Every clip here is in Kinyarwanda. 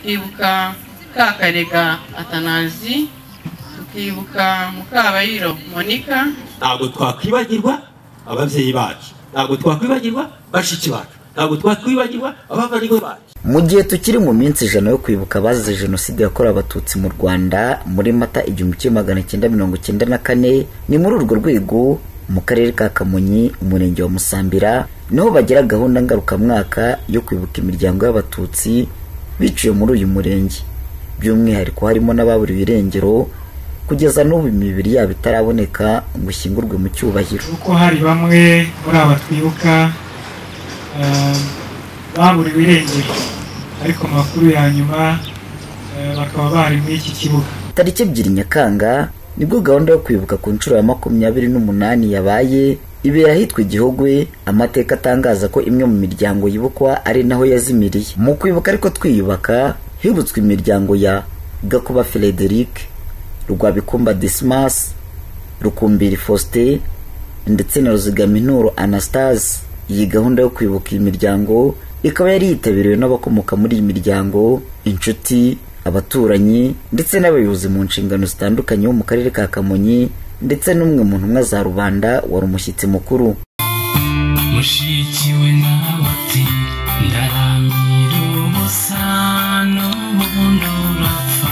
Tukibuka Kakarega Atanazi, tukibuka Mukabayiro Monica. Ntabwo twakwibagirwa ababyeyi bacu, ntabwo twakwibagirwa bashiki bacu, ntabwo twakwibagirwa abavandimwe bacu. Mu gihe tukiri mu minsi 100 yo kwibuka abazize jenoside yakorewe Abatutsi mu Rwanda muri Mata 1994, ni muri urwo rwego mu karere ka Kamonyi, umurenge wa Musambira, niho bagira gahunda ngarukamwaka yo kwibuka imiryango y'Abatutsi biciwe muri uyu murenge, by'umwihariko harimo n'ababuriwe irengero kugeza n'ubu imibiri yabo itaraboneka ngo ishyingurwe mu cyubahiro. Kuko hari bamwe muri aba twibuka baburiwe irengero, ariko amakuru ya nyuma bakaba bari muri iki kibuga. Tariki 2 Nyakanga nibwo gahunda yo kwibuka ku nshuro ya 28 yabaye, ibera ahitwa Igihogwe. Amateka atangaza ko imwe mu miryango yibukwa ari naho yazimiriye. Mu kwibuka ariko twiyubaka, hibutswe imiryango ya Gakuba Frederic, Rwabikumba Dismas, Rukumbiri Faustin ndetse na Ruzigaminturo Anastase. Iyi gahunda yo kwibuka iyi miryango ikaba yari yitabiriwe n'abakomoka muri iyi miryango, inshuti, abaturanyi ndetse n'abayobozi mu nshingano zitandukanye bo mu karere ka Kamonyi, ndetse n'umwe mu ntumwa za rubanda wari umushyitsi mukuru. Mushikiwe nawe ati ndaramira ubusa n'ubundi urapfa.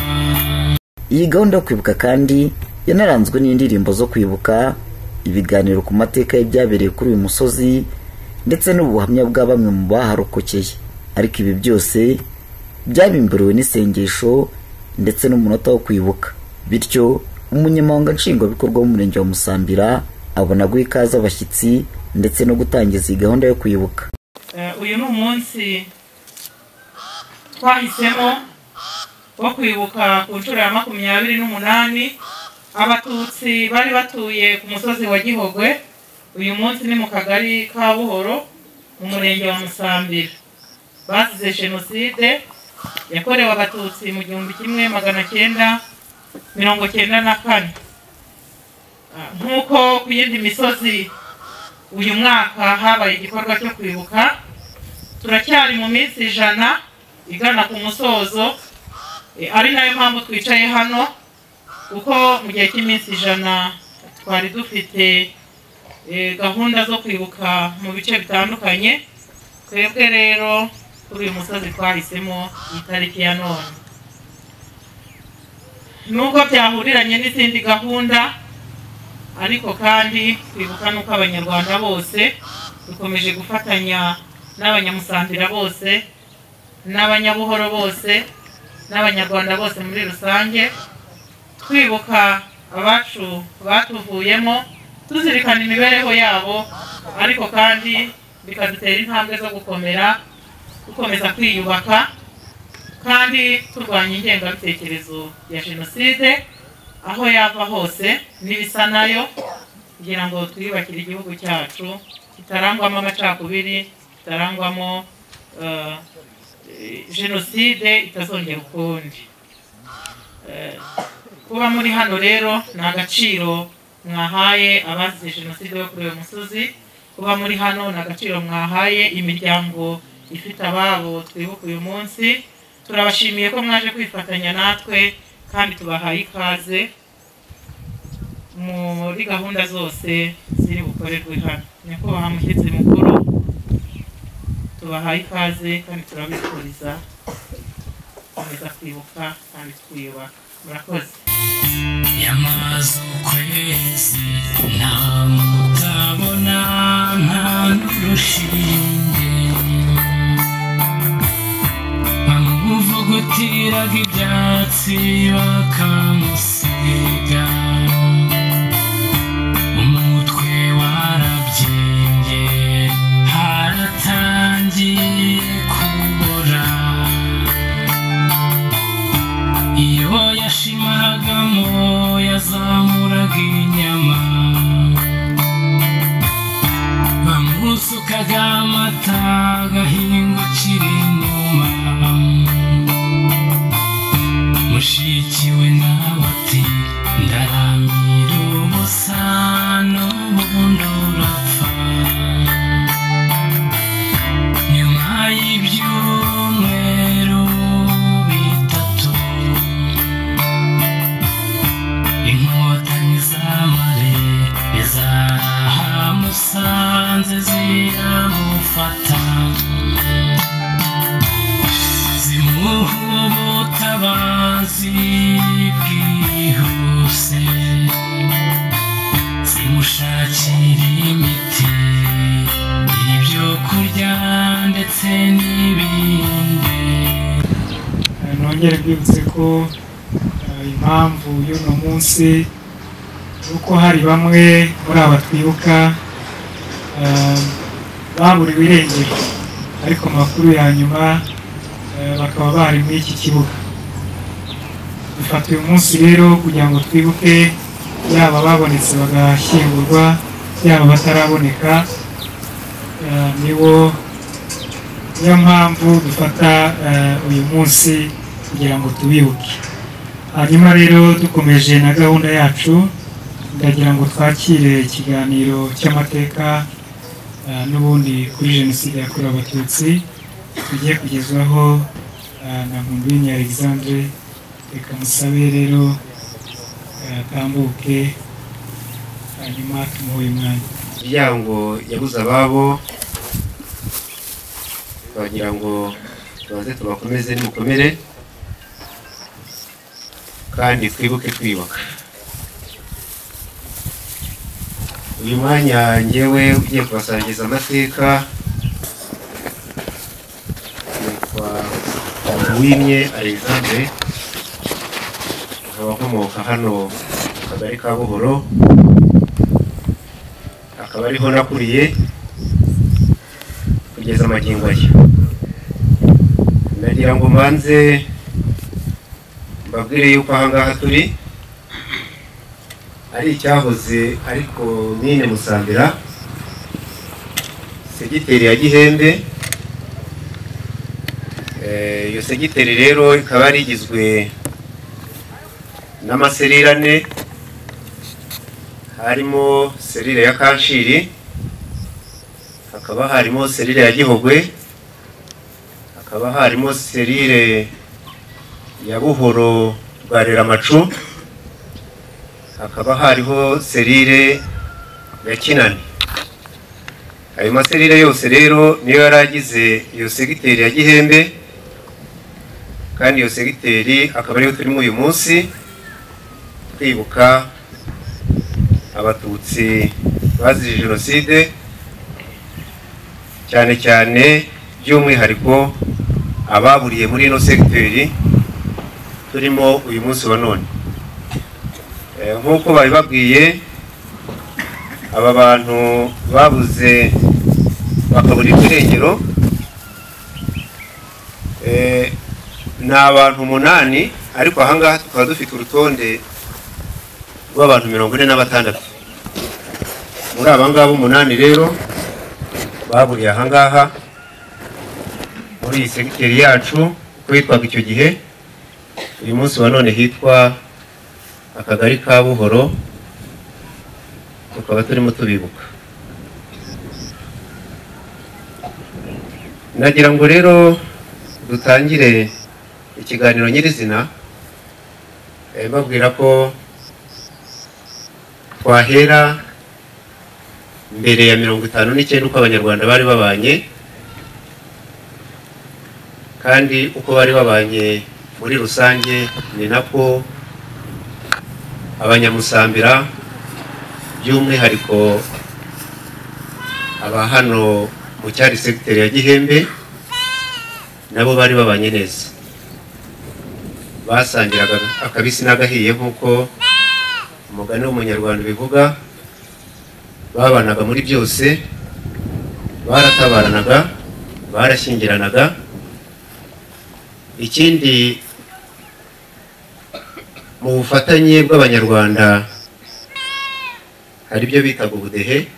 Iyi gahunda yo kwibuka kandi yanaranzwe n'indirimbo zo kwibuka, ibiganiro ku mateka y'ibyabereye kuri uyu musozi ndetse n'ubuhamya bwa bamwe mu baharokokeye. Ariko ibi byose byabimburiwe n'isengesho ndetse n'umunota wo kwibuka. Bityo umunyamabanga nshingwabikorwa w'umurenge wa Musambira abona guha ikaze abashyitsi ndetse no gutangiza iyi gahunda yo kwibuka. Uyu ni umunsi twahisemo wo kwibuka ku nshuro ya 28 Abatutsi bari batuye ku musozi wa Gihogwe. Uyu munsi ni mu kagari ka Buhoro mu murenge wa Musambira. Bazize jenoside yakorewe Abatutsi mu 1994. Nk'uko ku yindi misozi uyu mwaka habaye igikorwa cyo kwibuka, turacyari mu minsi 100 igana ku musozo, ari nayo mpamvu twicaye hano, kuko mu gihe cy'iminsi 100 twari dufite gahunda zo kwibuka mu bice bitandukanye. Twebwe rero kuri uyu musozi twahisemo itariki ya none, nubwo byahuriranye n'izindi gahunda, ariko kandi kwibuka nuko Abanyarwanda bose dukomeje gufatanya n'Abanyamusambira bose n'Abanyabuhoro bose n'Abanyarwanda bose muri rusange, twibuka abacu batuvuyemo, tuzirikana imibereho yabo, ariko kandi bikadutera intambwe zo gukomera, gukomeza kwiyubaka kandi turwanya ingengabitekerezo ya jenoside aho yava hose n'ibisa nayo, kugira ngo twiyubakire igihugu cyacu kitarangwamo amacakubiri, kitarangwamo jenoside itazongera ukundi. Kuba muri hano rero ni agaciro mwahaye abazize jenoside yo kuri uyu musozi. Kuba muri hano ni agaciro mwahaye imiryango ifite ababo twibuka uyu munsi. Turabashimiye ko mwaje kwifatanya natwe kandi tubahaye ikaze muri gahunda zose ziri bukorerwe hano. Nyakubahwa mushyitsi mukuru, tubahaye ikaze kandi turabifuriza gukomeza kwibuka kandi twiyubaka. Murakoze. Yamaze ukwezi nta mutabona nta n'urushinge, bamuvugutiraga ibyatsi bakamusiga, umutwe warabyimbye haratangiye kubora. Iyo yashimagamo yazamuraga inyama, bamusukaga amata agahingukira inyuma. Mushikiwe nawe ati ndaramira ubusa n'ubundi urapfa. Nyuma y'ibyumweru Nguha ubutabazi bwihuse, simushakira imiti, ibyo kurya ndetse n'ibindi. Nongere mbibutse ko impamvu y'uno munsi uko hari bamwe muri aba twibuka baburiwe irengero, ariko amakuru ya nyuma bakaba bari muri iki kibuga. Dufata uyu munsi rero kugira ngo twibuke yaba babonetse bagashyingurwa, yaba bataraboneka, niwo niyo mpamvu dufata uyu munsi kugira ngo tubibuke. Hanyuma rero dukomeje na gahunda yacu, ndagira ngo twakire ikiganiro cy'amateka n'ubundi kuri Jenoside yakorewe Abatutsi tugiye kugezwaho na Nkunduwimye Alexandre. Reka musabe rero atambuke, hanyuma tumuhe umwanya. Imiryango yabuze ababo bagira ngo tubanze tubakomeze n'umukomere, kandi twibuke twiyubaka. Uyu mwanya njyewe ugiye kubasangiza amateka nitwa Nkunduwimye Alexandre, nkaba nkomoka hano mu kagari ka Buhoro, akaba ariho nakuriye kugeza magingo aya. Ndagira ngo mbanze mbabwire yuko aha ngaha turi ari icyahoze ariko mine Musambira, segiteri ya Gihembe. Iyo segiteri rero ikaba yari igizwe n'amaserire ane, harimo serire ya Kanshiri, hakaba harimo serire ya Gihogwe, hakaba harimo serire ya Buhoro Rwareramacu, hakaba hariho serire ya Kinani. Ayo maserire yose rero niyo yaragize iyo segiteri ya Gihembe, kandi iyo segiteri akaba ariyo turimo uyu munsi twibuka Abatutsi bazize Jenoside, cyane cyane by'umwihariko ababuriye muri ino segiteri turimo uyu munsi wa none. Nk'uko babibabwiye, aba bantu babuze bakaburirwa irengero ni abantu 8, ariko aha ngaha tukaba dufite urutonde rw'abantu 46. Muri aba ngaba 8 rero baburiye aha ngaha muri iyi segiteri yacu uko yitwaga icyo gihe, uyu munsi wa none hitwa akagari ka Buhoro, tukaba turimo tubibuka. Nagira ngo rero dutangire ikiganiro nyirizina, mbabwira ko twahera mbere ya 59 uko Abanyarwanda bari babanye, kandi uko bari babanye muri rusange ni nako Abanyamusambira by'umwihariko aba hano mu cyari segiteri ya Gihembe nabo bari babanye neza, basangiraga akabisi n'agahiye nk'uko umugani w'Umunyarwanda ubivuga. Babanaga muri byose, baratabaranaga, barashyingiranaga. Ikindi, mu bufatanye bw'Abanyarwanda hari ibyo bitaga ubudehe.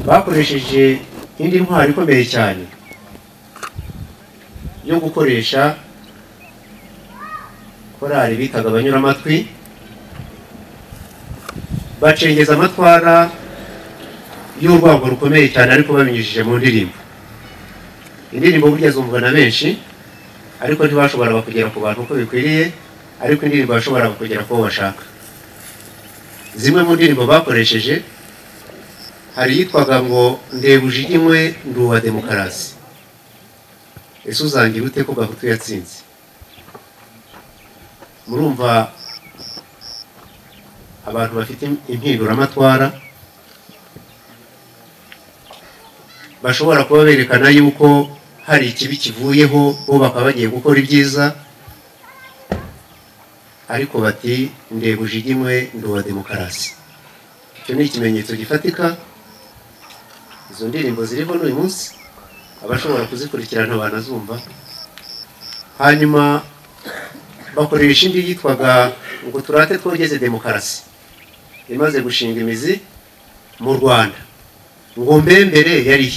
Bakoresheje indi ntwari ikomeye cyane yo gukoresha korali bitaga abanyuramatwi, bacengeza amatwara y'urwango rukomeye cyane, ariko babinyujije mu ndirimbo. Indirimbo burya zumvwa na benshi, ariko ntibashoboraga kugera ku bantu uko bikwiriye, ariko indirimbo bashoboraga kugera ku bo bashaka. Zimwe mu ndirimbo bakoresheje hari yitwaga ngo ndebuje inkwe ndi uwa demokarasi, ese uzangira ute ko Gahutu yatsinze? Murumva abantu bafite impinduramatwara bashobora kuba berekana yuko hari ikibi kivuyeho, bo bakaba bagiye gukora ibyiza, ariko bati ndebujigimwe nduwa demokarasi. Icyo ni ikimenyetso gifatika. Izo ndirimbo ziriho n'uyu munsi, abashobora kuzikurikirana banazumva. Hanyuma bakoresha indi yitwaga ngo turate twogeze demokarasi imaze gushinga imizi mu Rwanda, ngo mbembere yari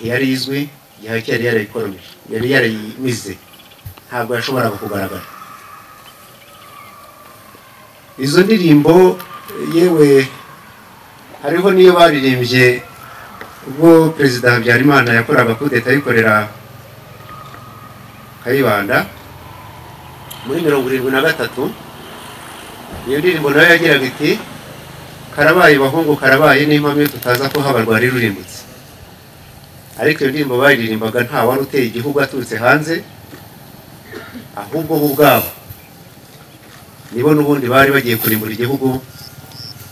yari izwi, gihake yari yarayikoromeje, yari yarayimize, ntabwo yashoboraga kugaragara. Izo ndirimbo yewe hariho niyo baririmbye ubwo Perezida Habyarimana yakoraga kudeta ayikorera Kayibanda muri 73. Iyo ndirimbo nayo yagiraga iti karabaye bahungu karabaye n'impamvu tutaza ko habarwari rurimbutse. Ariko iyo ndirimbo baririmbaga nta wari uteye igihugu aturutse hanze, ahubwo bo ubwabo nibo n'ubundi bari bagiye kurimbura igihugu,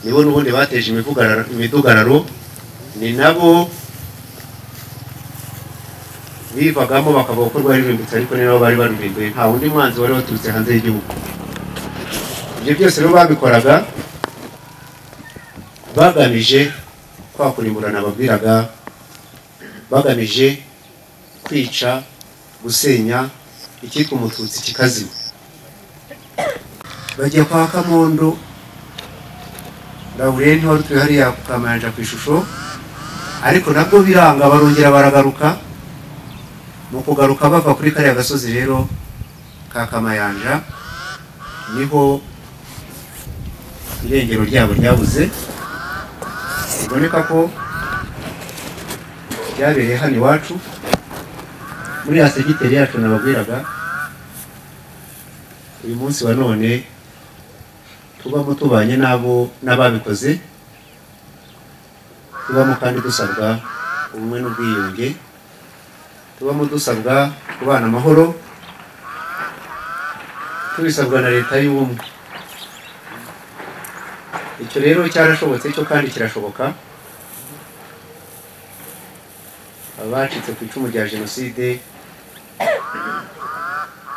nibo n'ubundi bateje imidugararo, ni nabo bivagamo bakavuga ko rwari rurimbutse, ariko ni nabo bari barurimbuye, nta wundi mwanzi wari waturutse hanze y'igihugu. Ibyo byose rero babikoraga bagamije kwa kurimburana babwiraga, bagamije kwica, gusenya icyitwa umututsi kikazima. Bajya kwa Kamondo Laurent wari utuye hariya ku Kamayanja ku ishusho, ariko nabwo biranga, barongera baragaruka. Mu kugaruka bava kuri kariya gasozi rero ka Kamayanja niho irengero ryabo ryabuze. Biboneka ko byabereye hano iwacu muri ya segiteri yacu nababwiraga. Uyu munsi wa none tubamo tubanye nabo n'ababikoze, tubamo kandi dusabwa ubumwe n'ubwiyunge, tubamo dusabwa kubana amahoro, tubisabwa na leta y'ubumwe. Icyo rero cyarashobotse cyo kandi kirashoboka. Abacitse ku icumu rya jenoside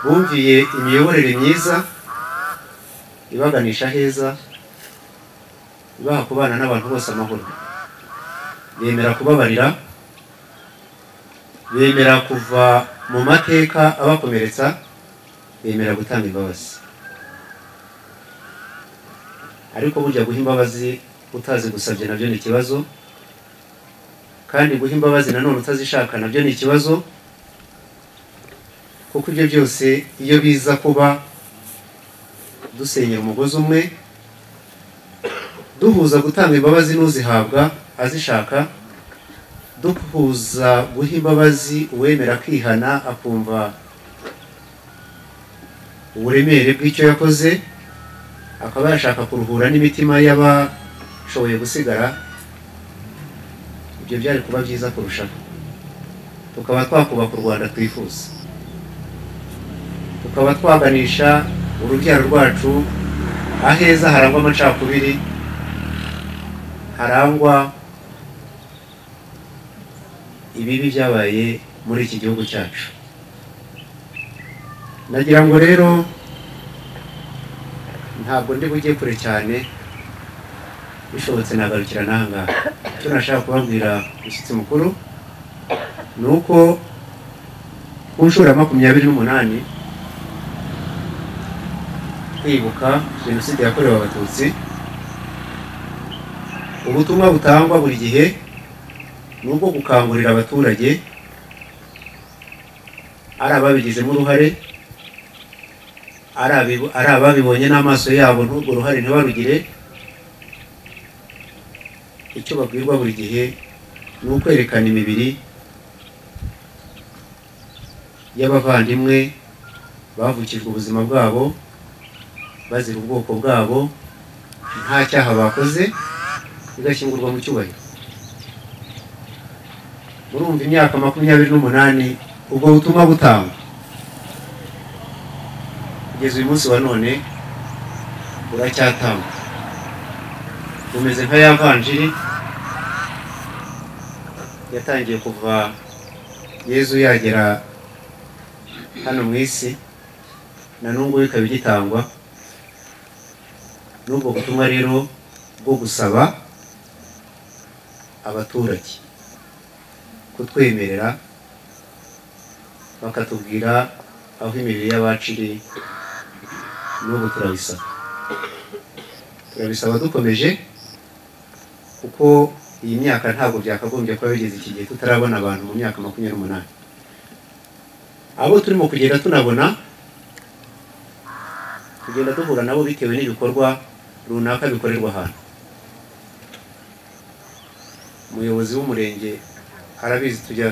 bumviye imiyoborere myiza ibaganisha heza, ibaha kubana n'abantu bose amahoro, bemera kubabarira, bemera kuva mu mateka abakomeretsa, bemera gutanga imbabazi. Ariko burya guha imbabazi utazi gusabye nabyo ni ikibazo, kandi guha imbabazi nanone utazishaka nabyo ni ikibazo, kuko ibyo byose iyo biza kuba dusenyera umugozi umwe, duhuza gutanga imbabazi n'uzihabwa azishaka, duhuza guha imbabazi uwemera kwihana akumva uburemere bw'icyo yakoze, akaba yashaka kuruhura n'imitima y'abashoboye gusigara, ibyo byari kuba byiza kurushaho, tukaba twakubaka u Rwanda twifuza, tukaba twaganisha urubyaro rwacu aheza harangwa amacakubiri, harangwa ibibi byabaye muri iki gihugu cyacu. Nagira ngo rero ntabwo ndi bujye kure cyane, bishobotse nagarukira n'ahangaha. Icyo nashaka kubabwira umushyitsi mukuru ni uko ku nshuro ya 28 kwibuka jenoside yakorewe Abatutsi, ubutumwa butangwa buri gihe ni ubwo gukangurira abaturage, ari ababigizemo uruhare, ari ababibonye n'amaso yabo n'urwo ruhare ntibarugire. Icyo babwirwa buri gihe ni ukwerekana imibiri y'abavandimwe bavukijwe ubuzima bwabo bazira ubwoko bwabo nta cyaha bakoze, bigashyingurwa mu cyubahiro. Murumva imyaka 28 ubwo butumwa butangwa, Kugeza uyu munsi wa none uracyatangwa, bumeze nka ya vanjiri yatangiye kuva Yezu yagera hano mu isi, na n'ubu ikaba igitangwa. N'ubwo butumwa rero bwo gusaba abaturage kutwemerera bakatubwira aho imibiri y'abacu iri, n'ubu turabisaba. Turabisaba dukomeje, kuko iyi myaka ntabwo byakagombye kuba bigeze iki gihe tutarabona abantu mu myaka 28. Abo turimo kugenda tunabona, tugenda duhura nabo bitewe n'ibikorwa runaka bikorerwa ahantu. Umuyobozi w'umurenge arabizi, tujya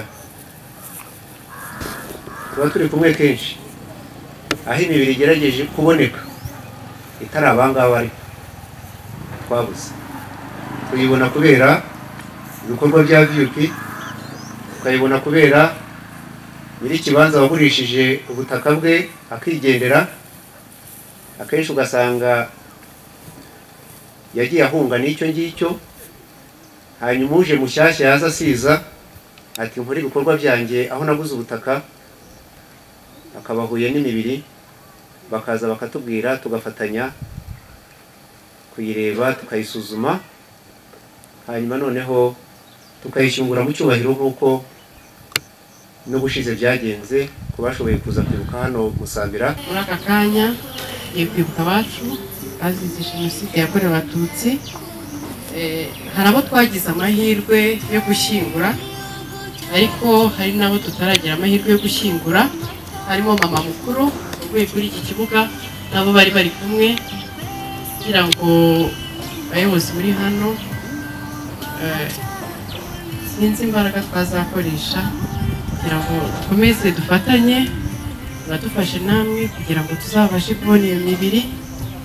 tuba turi kumwe kenshi, aho imibiri igerageje kuboneka itari abangaba ariko twabuze, tuyibona kubera ibikorwa bya VUP, tukayibona kubera nyiri ikibanza wagurishije ubutaka bwe akigendera. Akenshi ugasanga yagiye ahunga n'icyo ngicyo, hanyuma uje mushyashya yaza asiza ati nkore ibikorwa byanjye aho naguze ubutaka, akabahuye n'imibiri, bakaza bakatubwira, tugafatanya kuyireba, tukayisuzuma, hanyuma noneho tukayishyingura mu cyubahiro nk'uko n'ubushize byagenze ku bashoboye kuza kwibuka hano Musambira. Muri aka kanya ngiye kwibuka abacu bazize jenoside yakorewe Abatutsi. Hari abo twagize amahirwe yo gushyingura, ariko hari n'abo tutaragira amahirwe yo gushyingura, harimo mama mukuru uvuye kuri iki kibuga, nabo bari bari kumwe. Kugira ngo abayobozi muri hano, sinzi imbaraga twazakoresha kugira ngo dukomeze dufatanye, muradufashe namwe kugira ngo tuzabashe kubona iyo mibiri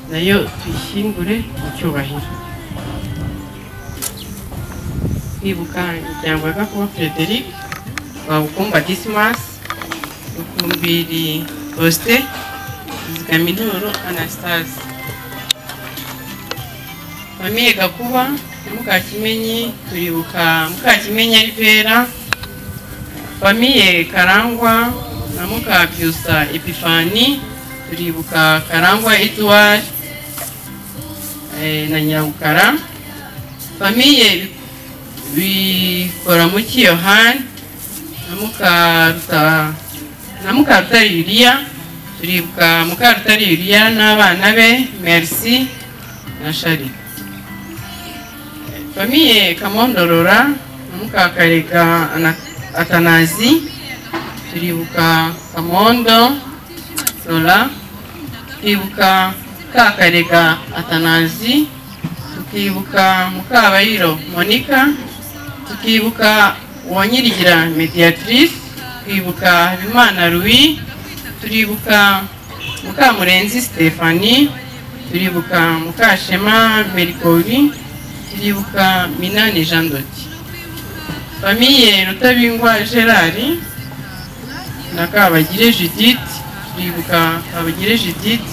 nayo tuyishyingure mu cyubahiro. Kwibuka imiryango ya Gakuba Frederic, Rwabukumba Dismas, Rukumbiri Faustin, Zigaminturo Anastase. Famille Gakuba na Mukakimenyi, turibuka Mukakimenyi Alivera. Famille Karangwa na Mukabyusa Epifani, turibuka Karangwa Edouard na Nyirabukara. Famille Bikoramuki Yohani na Mukarutare Yuliya, turibuka Mukarutare Yuliya n'abana be Merci na Shari. Famille Kamondorora na Mukakarega Atanazi, turibuka Kamondo Lola, turibuka Kakarega Atanazi, tukibuka Mukabayiro Monica, tukibuka Uwanyirigira Mediatrice, tukibuka Habimana Louis, turibuka Mukamurenzi Stephanie, turibuka Mukashema Merikori, turibuka Minani Jean Doti. Famille Rutabingwa Gerard na Kabagire Judith, turibuka Kabagire Judith,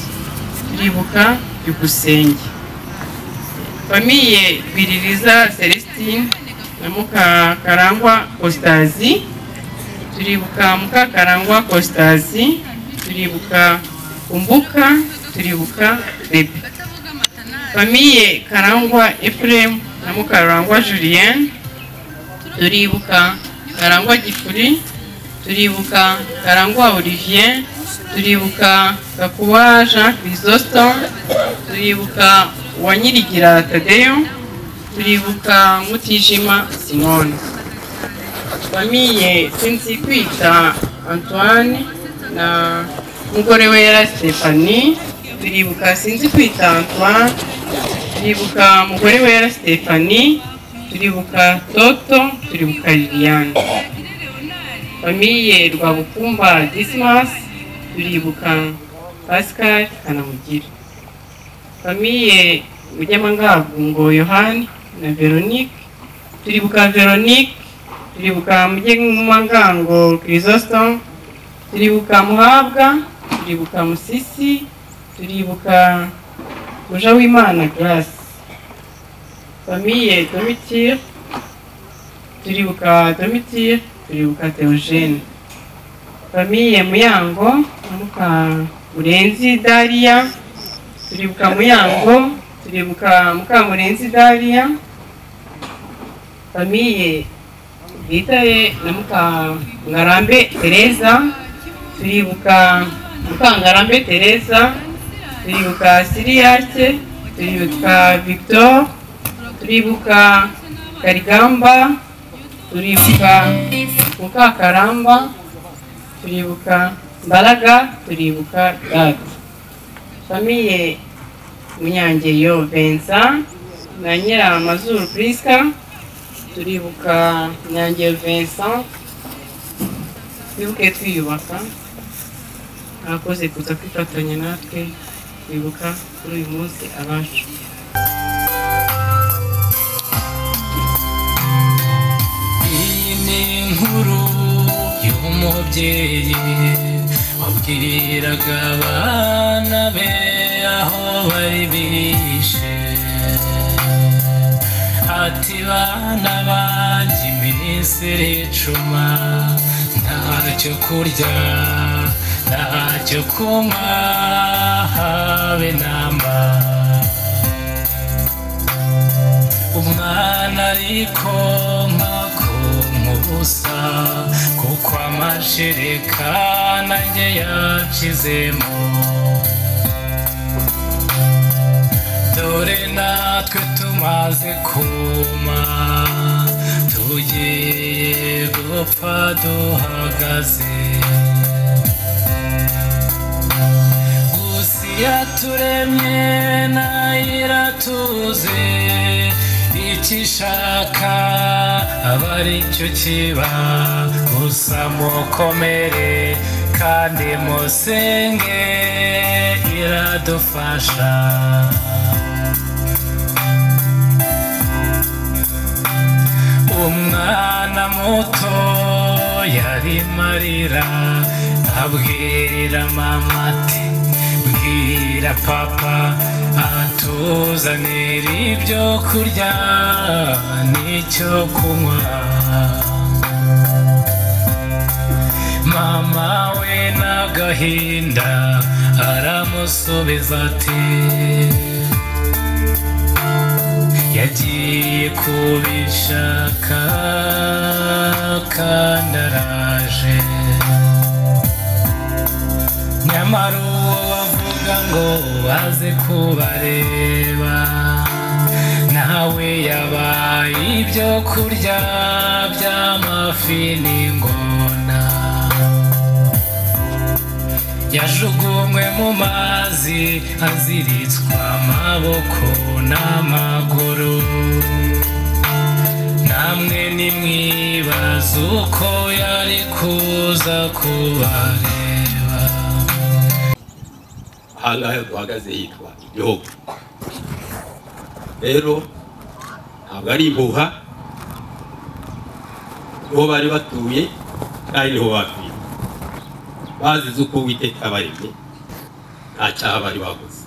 turibuka Byukusenge. Famille Rwiririza Celestine na Mukakarangwa Costazi, turibuka Mukakarangwa Costazi, turibuka Umbuka, turibuka Bebe. Famille Karangwa Ephraim na Mukarangwa Julien, turibuka Karangwa Gifuri, turibuka Karangwa Olivier, turibuka Gakuba Jean Chrysostome, turibuka Uwanyirigira Tadeyo, turibuka Mutijima Simone. Famille Sinzikwita Antoine na mugore we yari Stephanie, turibuka Sinzikwita Antoine, turibuka mugore we yari Stephanie, turibuka Toto, turibuka Liliane. Famille Rwabukumba Dismas, turibuka Pascal Kanamugira. Famille Munyamangagungo Yohani na Veronique, turibuka Veronique, turibuka Munyamangango Chrysostome, turibuka Muhabwa, turibuka Musisi, Turibuka Mujawimana Grace, famille Domitire, turibuka Domitire, turibuka Theogene, famille Muyango na Mukamurenzi Daria, turibuka Muyango, turibuka Mukamurenzi Daria, famille Bwitaye na Mukangarambe Tereza, turibuka Mukangarambe Tereza, turibuka Siriyake, turibuka Victor, turibuka Karigamba, turibuka Mukakaramba, turibuka Mbaraga, turibuka Data. Famille Munyangeyo Vincent na Nyiramazuru Priska, turibuka Munyangeyo Vincent. Twibuke twiyubaka, mwakoze kuza kwifatanya natwe kwibuka kuri uyu munsi abacu. Iyi ni inkuru y'umubyeyi wabwiraga abana be aho bari bishe, ati bana banjye iminsi iricuma, ntacyo kurya ntacyo kunywa habe namba. Umwana ariko nkakonka kuko amashereka nanjye yacizemo, dore natwe tumaze kuma tugiye gupfa duhagaze. Gusa iyaturemye nayo iratuzi, icyo ishaka aba aricyo kiba, gusa mukomere kandi musenge iradufasha. Umwana muto yari marira abwira mama ati bwira papa atuzanira ibyo kurya n'icyo kunywa. Mama we n'agahinda aramusubiza ati yagiye kubishaka kandi araje. Nyamara uwo bavuga ngo baze kubareba nawe yabaye ibyo kurya by'amafi n'ingona, yajugunywe mu mazi aziritswe amaboko n'amaguru. Namwe nimwibaza uko yari kuza kubareba. Ahangaha duhagaze hitwa Igihogo. Rero ntabwo ari impuha, niho bari batuye kandi niho bapfiriye, bazize uko Uwiteka yabaremye, nta cyaha bari bakoze.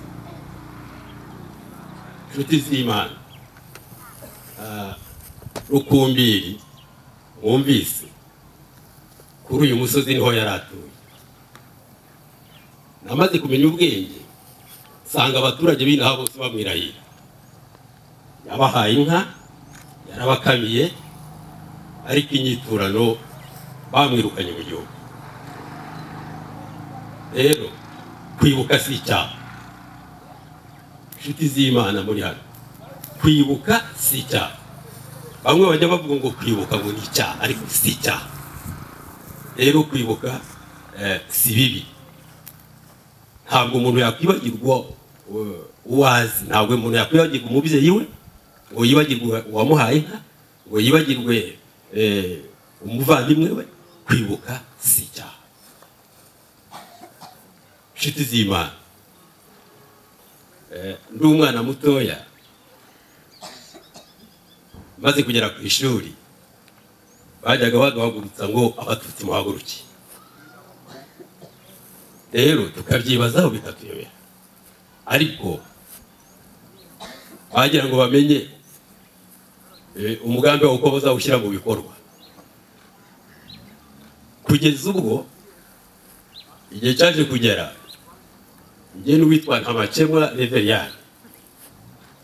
Inshuti z'Imana, Rukumbiri mwumvise kuri uyu musozi niho yari atuye. Namaze kumenya ubwenge nsanga abaturage b'inaha bose bamwirahira, yabahaye inka, yarabakamiye, ariko inyiturano bamwirukanye mu gihugu. Rero kwibuka si icyaha. Inshuti z'Imana muri hano, kwibuka si icyaha. Bamwe bajya bavuga ngo kwibuka ngo ni icyaha, ariko si icyaha. Rero kwibuka si bibi. Ntabwo umuntu yakwibagirwa uwazi, ntabwo umuntu yakwibagirwa umubyeyi we, ngo yibagirwe uwamuhaye inka, ngo yibagirwe umuvandimwe we. Kwibuka si icyaha. Inshuti z'Imana, ndi umwana mutoya maze kugera ku ishuri bajyaga baduhagurutsa ngo abatutsi muhaguruke. Rero tukabyibazaho bikatuyobera. Ariko bagira ngo bamenye umugambi wabo uko bazawushyira mu bikorwa. Kugeza ubwo igihe cyaje kugera, njye n'uwitwa Ntamakemwa Reveriyani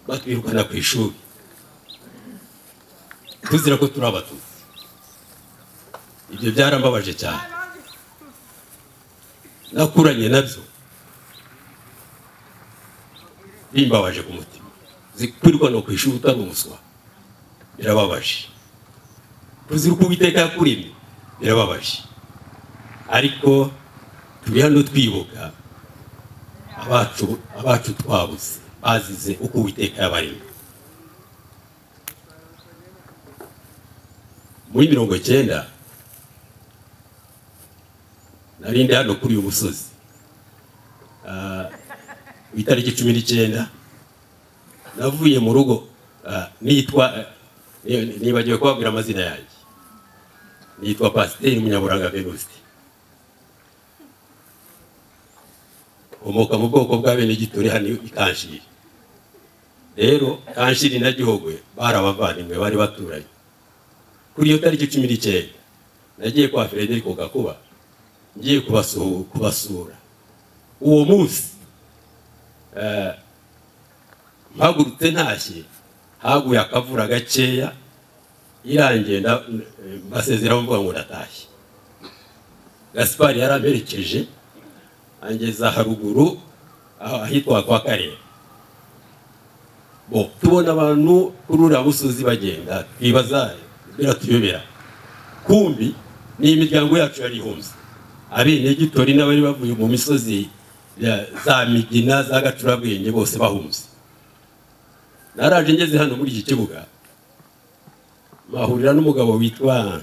batwirukana ku ishuri tuzira ko turi Abatutsi. Ibyo byarambabaje cyane, nakuranye nabyo bimbabaje ku mutima. Kwirukana ku ishuri utari umuswa birababaje, kuzira uko Uwiteka yakuremye birababaje. Ariko turi hano twibuka abacu twabuze bazize uko Uwiteka yabaremye. Muri 90 nari ndi hano kuri uyu musozi itariki 19 navuye mu rugo nitwa, nibagiwe kubabwira amazina yanjye, nitwa Pasiteri Munyaburanga Venuste, nkomoka mu bwoko bw'Abenegitori hano i Kanshiri. Rero Kanshiri na Gihogwe bari abavandimwe, bari baturanye. Kuri iyo tariki 19 nagiye kwa Frederico Gakuba, ngiye kubasura. Uwo munsi mpagurutse ntashye, haguye akavura gakeya, irangiye mbasezeraho mvuga ngo ndatashye. Gaspari yaramperekeje angeza haruguru ahitwa kwa Karere. Bo tubona abantu kuri uriya musozi bagenda, twibaza biratuyobera, kumbi ni imiryango yacu yari ihunze. Abenegitori n'abari bavuye mu misozi za Migina za Gacurabwenge bose bahunze. Naraje ngeze hano muri iki kibuga mahurira n'umugabo witwa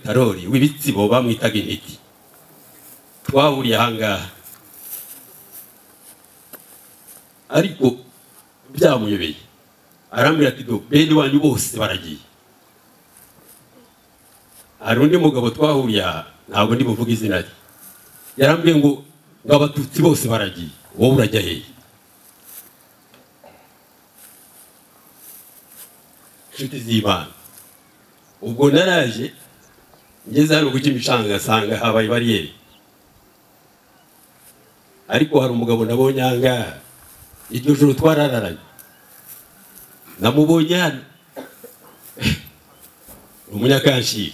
Karori w'ibitsibo bamwitaga intiti. Twahuriye ahangaha ariko byamuyobeye, arambwira ati do bene wanyu bose baragiye. Hari undi mugabo twahuriye aha, ntabwo ndi buvuge izina rye, yarambwiye ngo Abatutsi bose baragiye, wowe urajya hehe? Inshuti z'Imana, ubwo naraje ngeze hano ku Kimicanga ngasanga habaye bariyeri. Ariko hari umugabo nabonye ahangaha iryo joro twarararanye, namubonye hano, ni umunyakanshiri.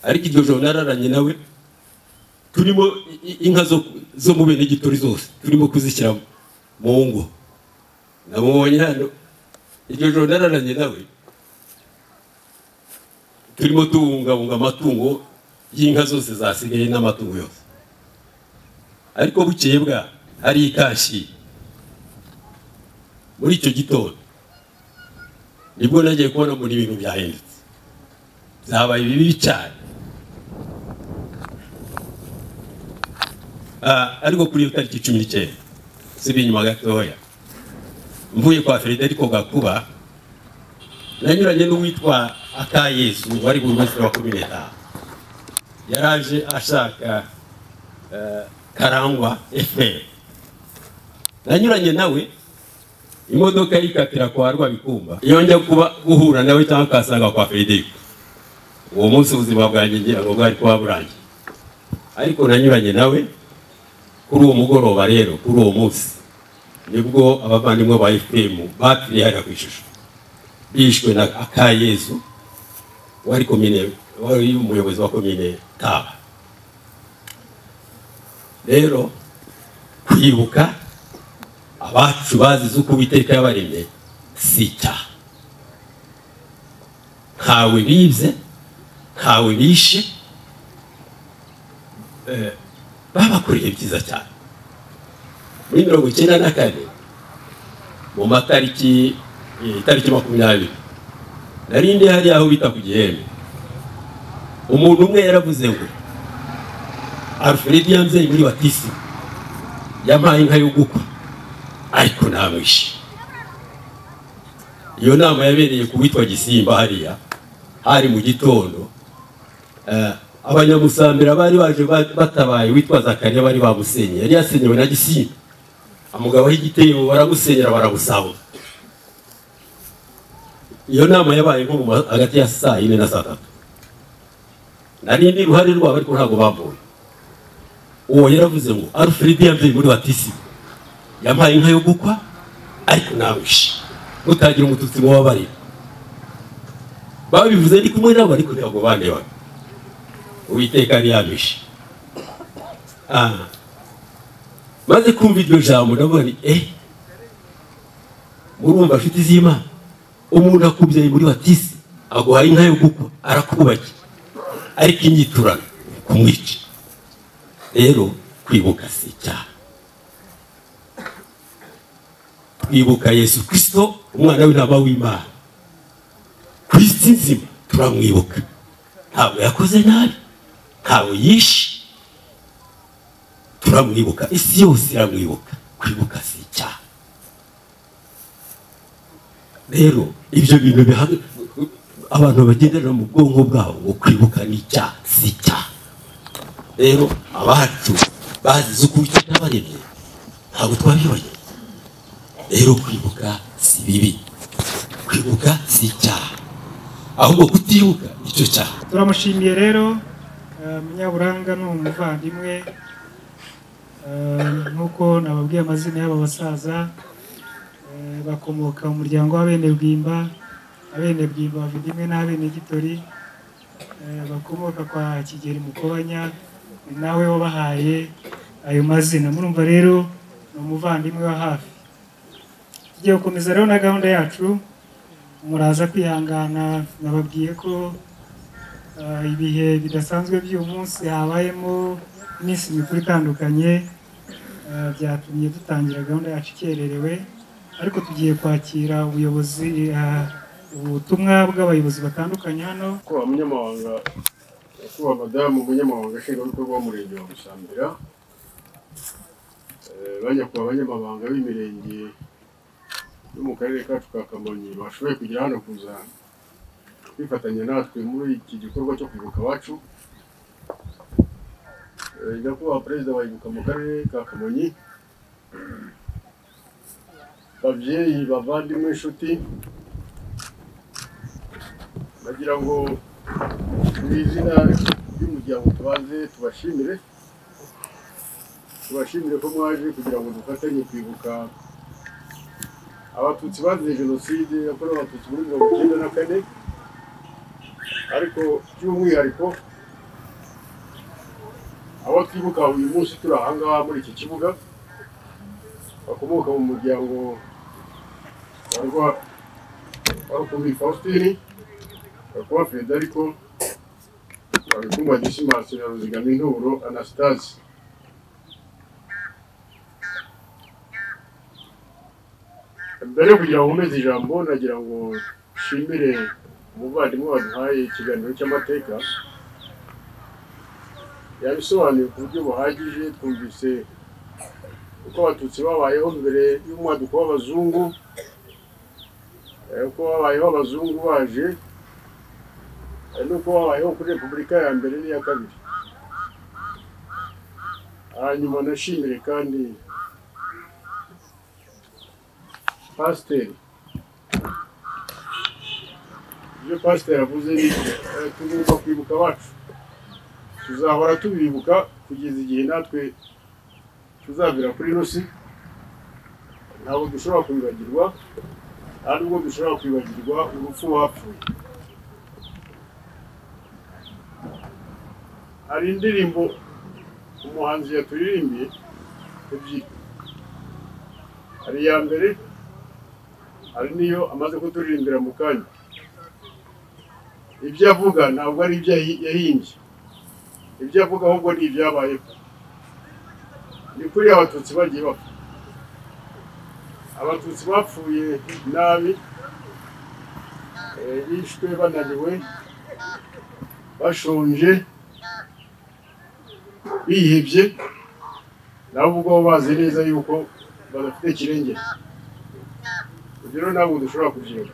Ariko iryo joro nararanye nawe, turimo inka zo mu Benegitori zose turimo kuzishyira mu ngo. Namubonye hano iryo joro nararanye nawe, turimo tubungabunga amatungo y'inka zose zasigaye n'amatungo yose. Ariko bukeye bwa hari ikashi muri icyo gitondo nibwo nagiye kubona muri ibintu byahindutse, byabaye bibi cyane. Ariko kuri iyo tariki 19 sibi inyuma gatoya, mvuye kwa Frederico Gakuba nanyuranye n'uwitwa Akayezu wari burugumesitiri wa komine Taba. Yaraje ashaka Karangwa Efrem. Nanyuranye nawe imodoka yikatira kwa Rwabikumba, iyo njya kuba guhura nawe cyangwa akasanga kwa Frederico, uwo munsi ubuzima bwanjye ngira ngo bwari kuba burangiye. Ariko nanyuranye nawe kuri uwo mugoroba. Rero kuri uwo munsi nibwo abavandimwe ba Efrem bapfiriye hariya ku ishusho, bishwe na Akayezu wari komine, wari umuyobozi wa komine Taba. Rero kwibuka abacu bazize uko Uwiteka yabaremye si icyaha. Ntawe bibye, ntawe bishe, babakoreye byiza cyane. Muri 94 mu matariki itariki 20 nari ndi hariya aho bita ku Gihembe. Umuntu umwe yaravuze ngo Alfred yanze muri batisi yampaye inka yo gukwa ariko ntamwishe. Iyo nama yabereye ku witwa Gisimba hariya Hari mu gitondo, abanyamusambira bari baje batabaye witwa Zakariya, bari bamusenye, yari yasenyewe na Gisimba, amugabo y'igitebo baramusenyera baramusaba. Iyo nama yabaye nko hagati ya saa 4 na saa 3. Nari ndi ruhare rwabo ariko ntabwo bambonye. Uwo yaravuze ngo Alfred yamvye muri batisi, yampaye inka yo gukwa ariko nawishe mutagira umututsi mu babarira. Babivuze ndi kumwe nabo ariko ntabwo bandebaga. Uwiteka yari yabishe. Maze kumva iryo jambo ndavuga nti murumva afite iz'Imana, umuntu akubyaye muri batisi aguhaye inka yo gukwa arakubakiye, ariko inyiturano kumwica. Rero kwibuka si icyaha. Twibuka Yesu Kristo umwana w'intama w'Imana. Ku isi nzima turamwibuka. Ntabwo yakoze nabi, ntabwo yishe, turamwibuka, isi yose iramwibuka. Kwibuka si icyaha. Rero ibyo bintu abantu bagendera mu bwonko bwabo ngo kwibuka ni icyaha, si icyaha. Rero abacu bazize uko Uwiteka yabaremye, ntabwo twabibonye. Rero kwibuka si bibi, kwibuka si icyaha, ahubwo kutibuka nicyo cyaha. Turamushimiye rero Munyaburanga ni umuvandimwe, nk'uko nababwiye amazina y'aba basaza, bakomoka mu muryango w'abene Bwimba. Abene Bwimba bavindimwe n'abene Gitori, bakomoka kwa Kigeli Mukobanya, ni nawe wabahaye ayo mazina. Murumva rero ni umuvandimwe wa hafi. Tugiye gukomeza rero na gahunda yacu, muraza kwihangana. Nababwiye ko ibihe bidasanzwe by'uyu munsi habayemo iminsi mikuru itandukanye, byatumye dutangira gahunda yacu ikererewe, ariko tugiye kwakira ubuyobozi, ubutumwa bw'abayobozi batandukanye hano. Kuba umunyamabanga, kuba madamu umunyamabanga nshingwabikorwa w'umurenge wa Musambira, bajya kuba abanyamabanga b'imirenge yo mu karere kacu ka Kamonyi bashoboye kugera hano kuza kwifatanya natwe muri iki gikorwa cyo kwibuka abacu. Nyakubahwa perezida wa Ibuka mu karere ka Kamonyi, babyeyi, bavandimwe, inshuti, bagira ngo mu izina ry'umuryango tubanze tubashimire ko mwaje kugira ngo dufatanye kwibuka abatutsi bazize jenoside yakorewe abatutsi muri 1994, ariko by'umwihariko abo twibuka uyu munsi turi aha ngaha muri iki kibuga bakomoka mu muryango wa Rukumbi Faustin, Gakuba Federico, Gakumba Dismas na Ruzigaminturo Anastase. Mbere yo kugira ngo nkomeze ijambo, nagira ngo nshimire umuvandimwe waduhaye ikiganiro cy'amateka, yabisobanuye ku buryo buhagije. Twumvise uko abatutsi babayeho mbere y'umwaduko w'abazungu, uko babayeho abazungu baje, n'uko babayeho kuri Repubulika ya mbere n'iya kabiri. Hanyuma nashimire kandi pasiteri, ibyo pasiteri avuze ni tugomba kwibuka abacu, tuzahora tubibuka kugeza igihe natwe tuzavira kuri ino si. Ntabwo dushobora kwibagirwa, nta nubwo dushobora kwibagirwa urupfu bapfuye. Hari indirimbo umuhanzi yaturirimbiye ebyiri, hari iya mbere, hari niyo amaze kuturirimbira mu kanya. Ibyo avuga ntabwo ari ibyo yahimbye, ibyo avuga ahubwo ni ibyabayeho. Ni kuri abatutsi bagiye bapfa. Abatutsi bapfuye nabi, bishwe bananiwe, bashonje, bihebye, nabo ubwabo bazi neza yuko badafite kirengera. Rero ntabwo dushobora kubyera.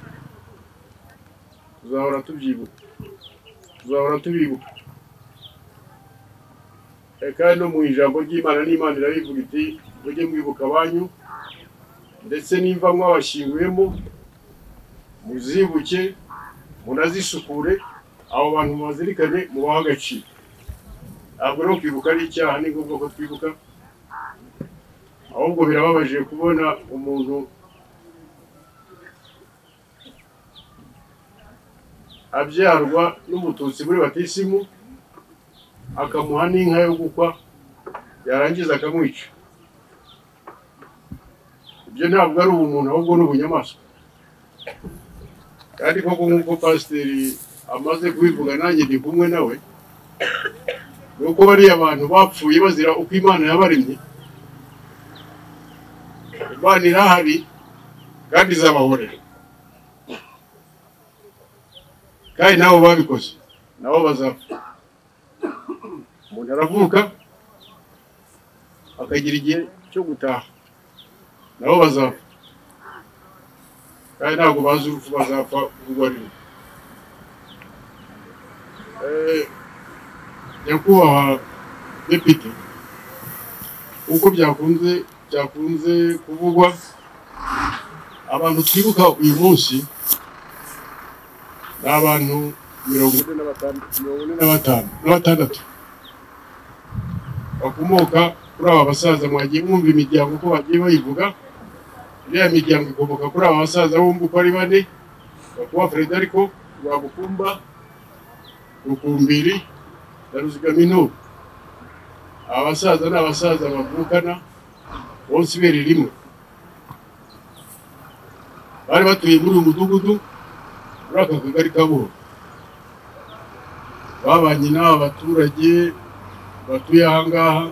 Tuzahora tubyibuka, tuzahora tubibuka. Kandi no mu ijambo ry'Imana n'Imana irabivuga iti mujye mwibuka abanyu, ndetse nimba mwabashyinguyemo muzibuke munazisukure, abo bantu mubazirikane mubahe agaciro. Ntabwo no kwibuka ari icyaha, ni ngombwa ko twibuka. Ahubwo birababaje kubona umuntu abyarwa n'umututsi muri batisimu akamuha n'inka yo gukwa, yarangiza akamwica. Ibyo ntabwo ari ubumuntu, ahubwo ni ubunyamaswa. Kandi koko nk'uko pasiteri amaze kubivuga, nanjye ndi kumwe nawe, ni uko bariya abantu bapfuye bazira uko Imana yabaremye. Imana irahari kandi izabahorera, kandi nabo babikoze nabo bazapfa. Umuntu aravuka akagira igihe cyo gutaha, nabo bazapfa, kandi ntabwo bazi urupfu, bazapfa urwo ari rwo. Nyakubahwa Depite, uko byakunze kuvugwa, abantu twibuka uyu munsi ni abantu 46 bakomoka kuri aba basaza. Mwagiye mwumva imiryango uko bagiye bayivuga. Iriya miryango ikomoka kuri aba basaza bombi uko ari bane: Gakuba Frederico, Rwabukumba, Rukumbiri na Ruzigaminura. Aba basaza ni abasaza bavukana bose ibere rimwe, bari batuye muri uyu mudugudu, muri aka kagari ka Buhoro. Babanye n'aba baturage batuye aha ngaha,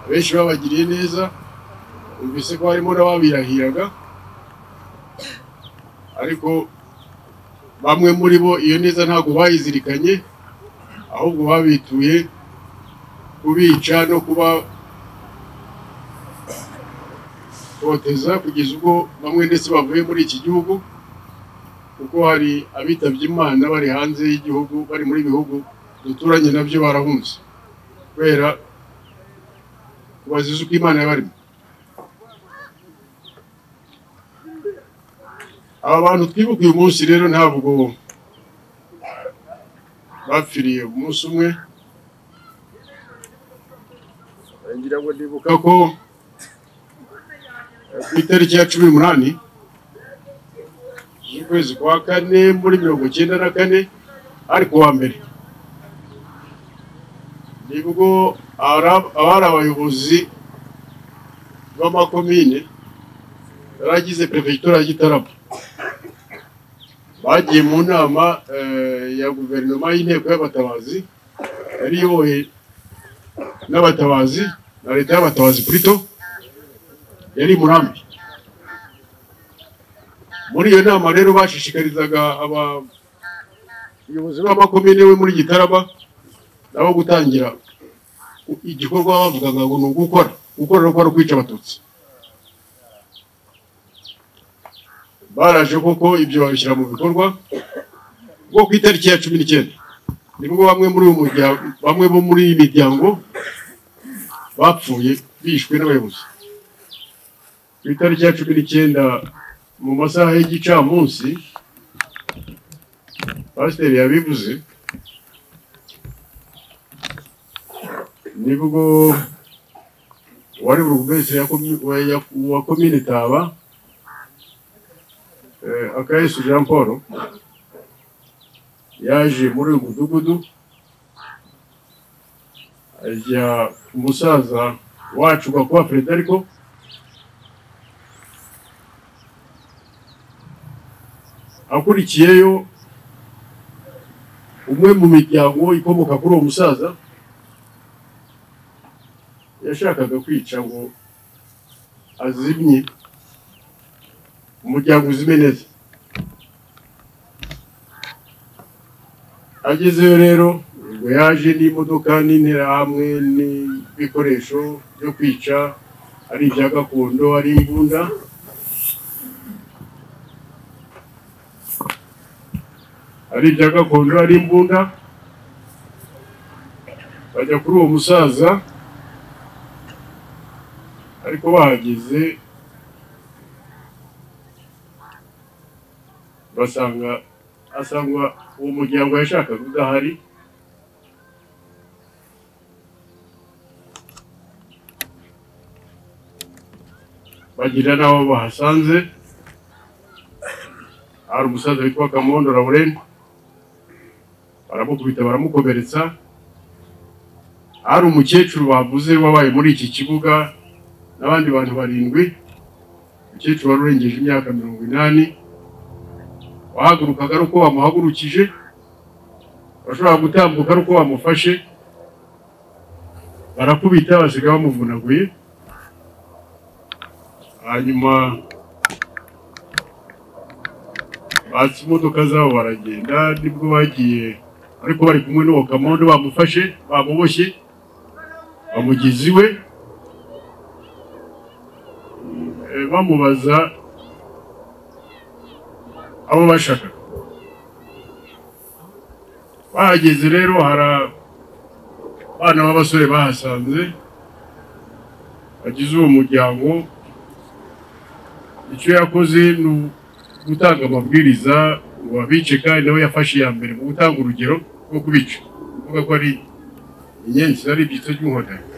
abenshi babagiriye neza, umvise ko harimo n'ababirahiraga, ariko bamwe muri bo iyo neza ntabwo bayizirikanye, ahubwo babituye kubica no kubatoteza, kugeza ubwo bamwe ndetse bavuye muri iki gihugu, kuko hari abitabye Imana bari hanze y'igihugu, bari muri bihugu duturanye nabyo, barahunze kubera kubaziza uko Imana yabarimo. Aba bantu twibuka uyu munsi rero ntabwo bapfiriye umunsi umwe. Ngira ngo ndibuka ko ku itariki ya 18 z'ukwezi kwa kane muri 94, ari ku wa mbere, nibwo abari abayobozi b'amakomine yaragize prefegitura ya Gitarama bagiye mu nama ya guverinoma y'inteko y'abatabazi yari iyobowe n'abatabazi na leta y'abatabazi plutôt, yari Murambi. Muri iyo nama rero bashishikarizaga abayobozi b'amakomine we muri Gitarama nabo gutangira igikorwa bavugaga ngo ni ugukora gukora kwica abatutsi. Baraje koko ibyo babishyira mu bikorwa. Ubwo ku itariki ya 19 nibwo bamwe muri uyu muryango, bamwe bo muri iyi miryango bapfuye bishwe n'abayobozi. Ku itariki ya 19 mu masaha y'igicamunsi, pasiteri yabivuze, nibwo wari burugumesitiri wa komine Taba, Akayesu Jean Paul, yaje muri uyu mudugudu ajya umusaza wacu Gakuba Frederico, akurikiyeyo umwe mu miryango ikomoka kuri uwo musaza yashakaga kwica ngo azimye umuryango uzime neza. Agezeyo rero ngo yaje n'imodoka n'interahamwe n'ibikoresho byo kwica, ari ibya gakondo, ari imbunda. Ari ibya gakondo, ari imbunda. Bajya kuri uwo musaza, ariko bahageze basanga asangwa uwo muryango yashakaga udahari. Bagira n'abo bahasanze, hari umusaza witwa Kamondo Laurent, baramukubita baramukomeretsa. Hari umukecuru bavuze wabaye muri iki kibuga n'abandi bantu barindwi, umukecuru wari urengeje imyaka 80, wahagurukaga ari uko bamuhagurukije, bashobora gutambuka ari uko bamufashe, barakubita basiga bamuvunaguye. Hanyuma batse imodoka zabo baragenda, nibwo bagiye ariko bari kumwe n'uwo Kamondo, bamufashe bamuboshye bamugize iwe, bamubaza abo bashaka. Bahageze rero hari abana b'abasore bahasanze bagize uwo muryango. Icyo yakoze ni gutanga amabwiriza ngo abice, kandi nawe yafashe iya mbere mu gutanga urugero rwo kubica, kuvuga ko ari inyenzi, ari ibyitso by'inkotanyi.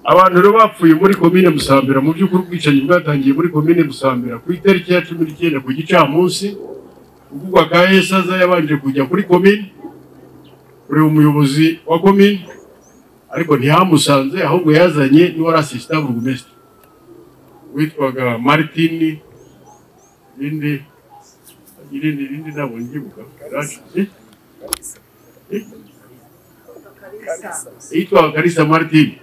Abantu rero bapfuye muri komine Musambira, mu by'ukuri ubwicanyi bwatangiye muri komine Musambira ku itariki ya 19 ku gicamunsi, ubwo Akayesu yabanje kujya kuri komine kureba umuyobozi wa komine, ariko ntiyamusanze, ahubwo yazanye n'uwari assistant burugumesitiri witwaga Martin rindi ntabwo ngibuka, yitwaga Kalisa Martin.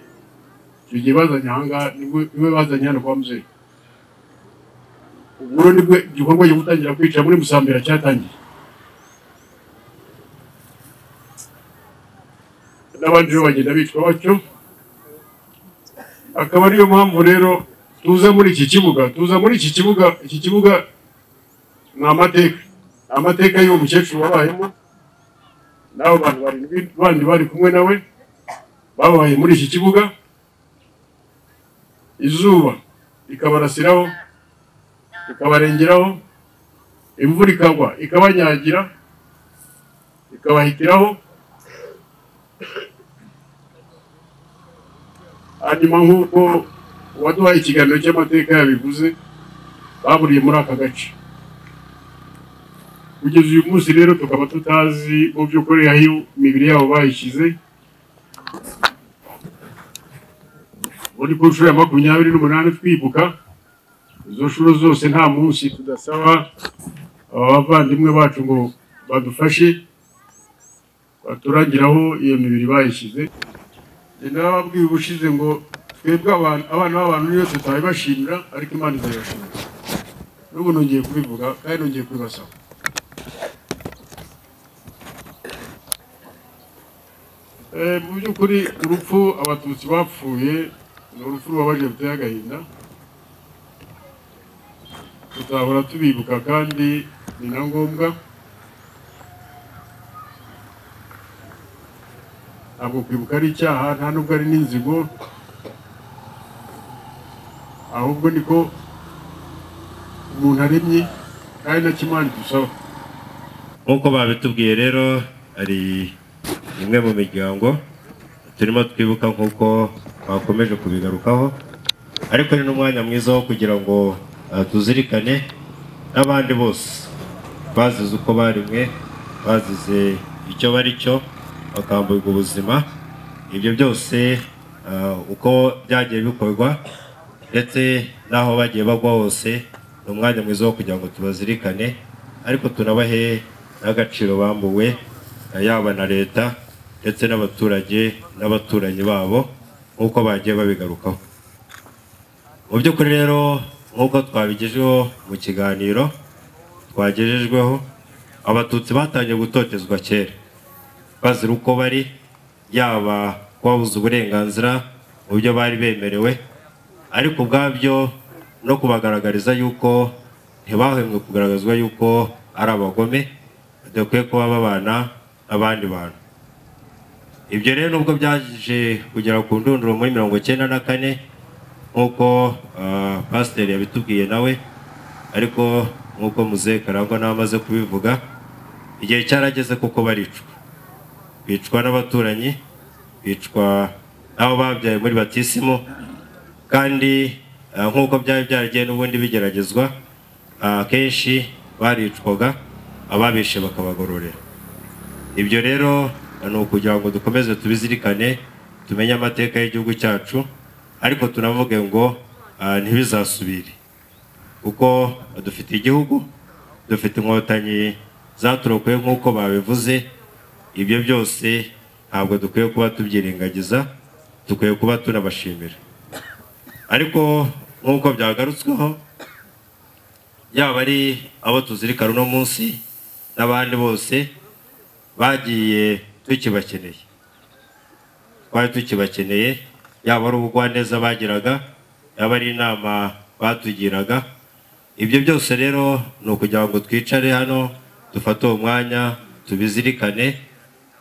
Icyo gihe bazanye ahangaha, niwe bazanye hano kwa muzehe. Ubwo nibwo igikorwa cyo gutangira kwica muri Musambira cyatangiye, n'abandi rero bagenda bicwa batyo. Akaba ariyo mpamvu rero tuza muri iki kibuga, iki kibuga ni amateka y'uwo mukecuru wabayemo n'abo bantu barindwi bandi bari kumwe nawe babaye muri iki kibuga. Izuba rikabarasiraho, rikabarengeraho, imvura ikagwa ikabanyagira, ikabahitiraho. Hanyuma nk'uko uwaduhaye ikiganiro cy'amateka yabivuze, baburiye muri aka gace. Kugeza uyu munsi rero tukaba tutazi mu by'ukuri aho imibiri yabo bayishyize. Muri ku nshuro ya 28 twibuka, izo nshuro zose nta munsi tudasaba aba bavandimwe bacu ngo badufashe baturangiraho iyo mibiri bayishyize. Narababwiye ubushize ngo twebwe abana b'abantu niyo tutabibashimira, ariko Imana izabibashimira. N'ubu nongeye kubivuga kandi nongeye kubibasaba. Mu by'ukuri urupfu Abatutsi bapfuye ni urupfu rubabaje ruteye agahinda, tutahora tubibuka kandi ni na ngombwa. Ntabwo kwibuka ari icyaha, nta nubwo ari n'inzigo, ahubwo niko umuntu aremye kandi na Imana idusaba. Nk'uko babitubwiye rero, ari imwe mu miryango turimo twibuka nk'uko bakomeje kubigarukaho, ariko ni n'umwanya mwiza wo kugira ngo tuzirikane n'abandi bose bazize uko barimwe, bazize icyo bari cyo, bakamburwa ubuzima. Ibyo byose uko byagiye bikorwa ndetse n'aho bagiye bagwa hose, ni umwanya mwiza wo kugira ngo tubazirikane, ariko tunabahe n'agaciro bambuwe yaba na leta ndetse n'abaturage n'abaturanyi babo nk'uko bagiye babigarukaho. Mu by'ukuri rero nk'uko twabigejeho mu kiganiro twagejejweho, Abatutsi batangiye gutotezwa kera bazira uko bari, yaba kubabuza uburenganzira mu byo bari bemerewe, ariko ubwabyo no kubagaragariza yuko ntibahwemwe kugaragazwa yuko ari abagome. badakwiye kuba babana n'abandi bantu. Ibyo rero nubwo byaje kugera ku ndunduro muri 94 nk'uko pasiteri yabitubwiye nawe, ariko nk'uko muzehe Karangwa nawe amaze kubivuga, igihe cyarageze kuko baricwa, bicwa n'abaturanyi, bicwa n'abo babyaye muri batisimu, kandi nk'uko byari byaragiye n'ubundi bigeragezwa, akenshi baricwaga ababishe bakabagororera. Ibyo rero ni ukugira ngo dukomeze tubizirikane, tumenye amateka y'igihugu cyacu, ariko tunavuge ngo ntibizasubire, kuko dufite igihugu, dufite inkotanyi zaturokoye nk'uko babivuze. Ibyo byose ntabwo dukwiye kuba tubyirengagiza, dukwiye kuba tunabashimira. Ariko nk'uko byagarutsweho, yaba ari abo tuzirikana uno munsi n'abandi bose bagiye tukibakeneye, twari tukibakeneye, yaba ari ubugwaneza bagiraga, yaba ari inama batugiraga. Ibyo byose rero ni ukugira ngo twicare hano dufate uwo mwanya tubizirikane,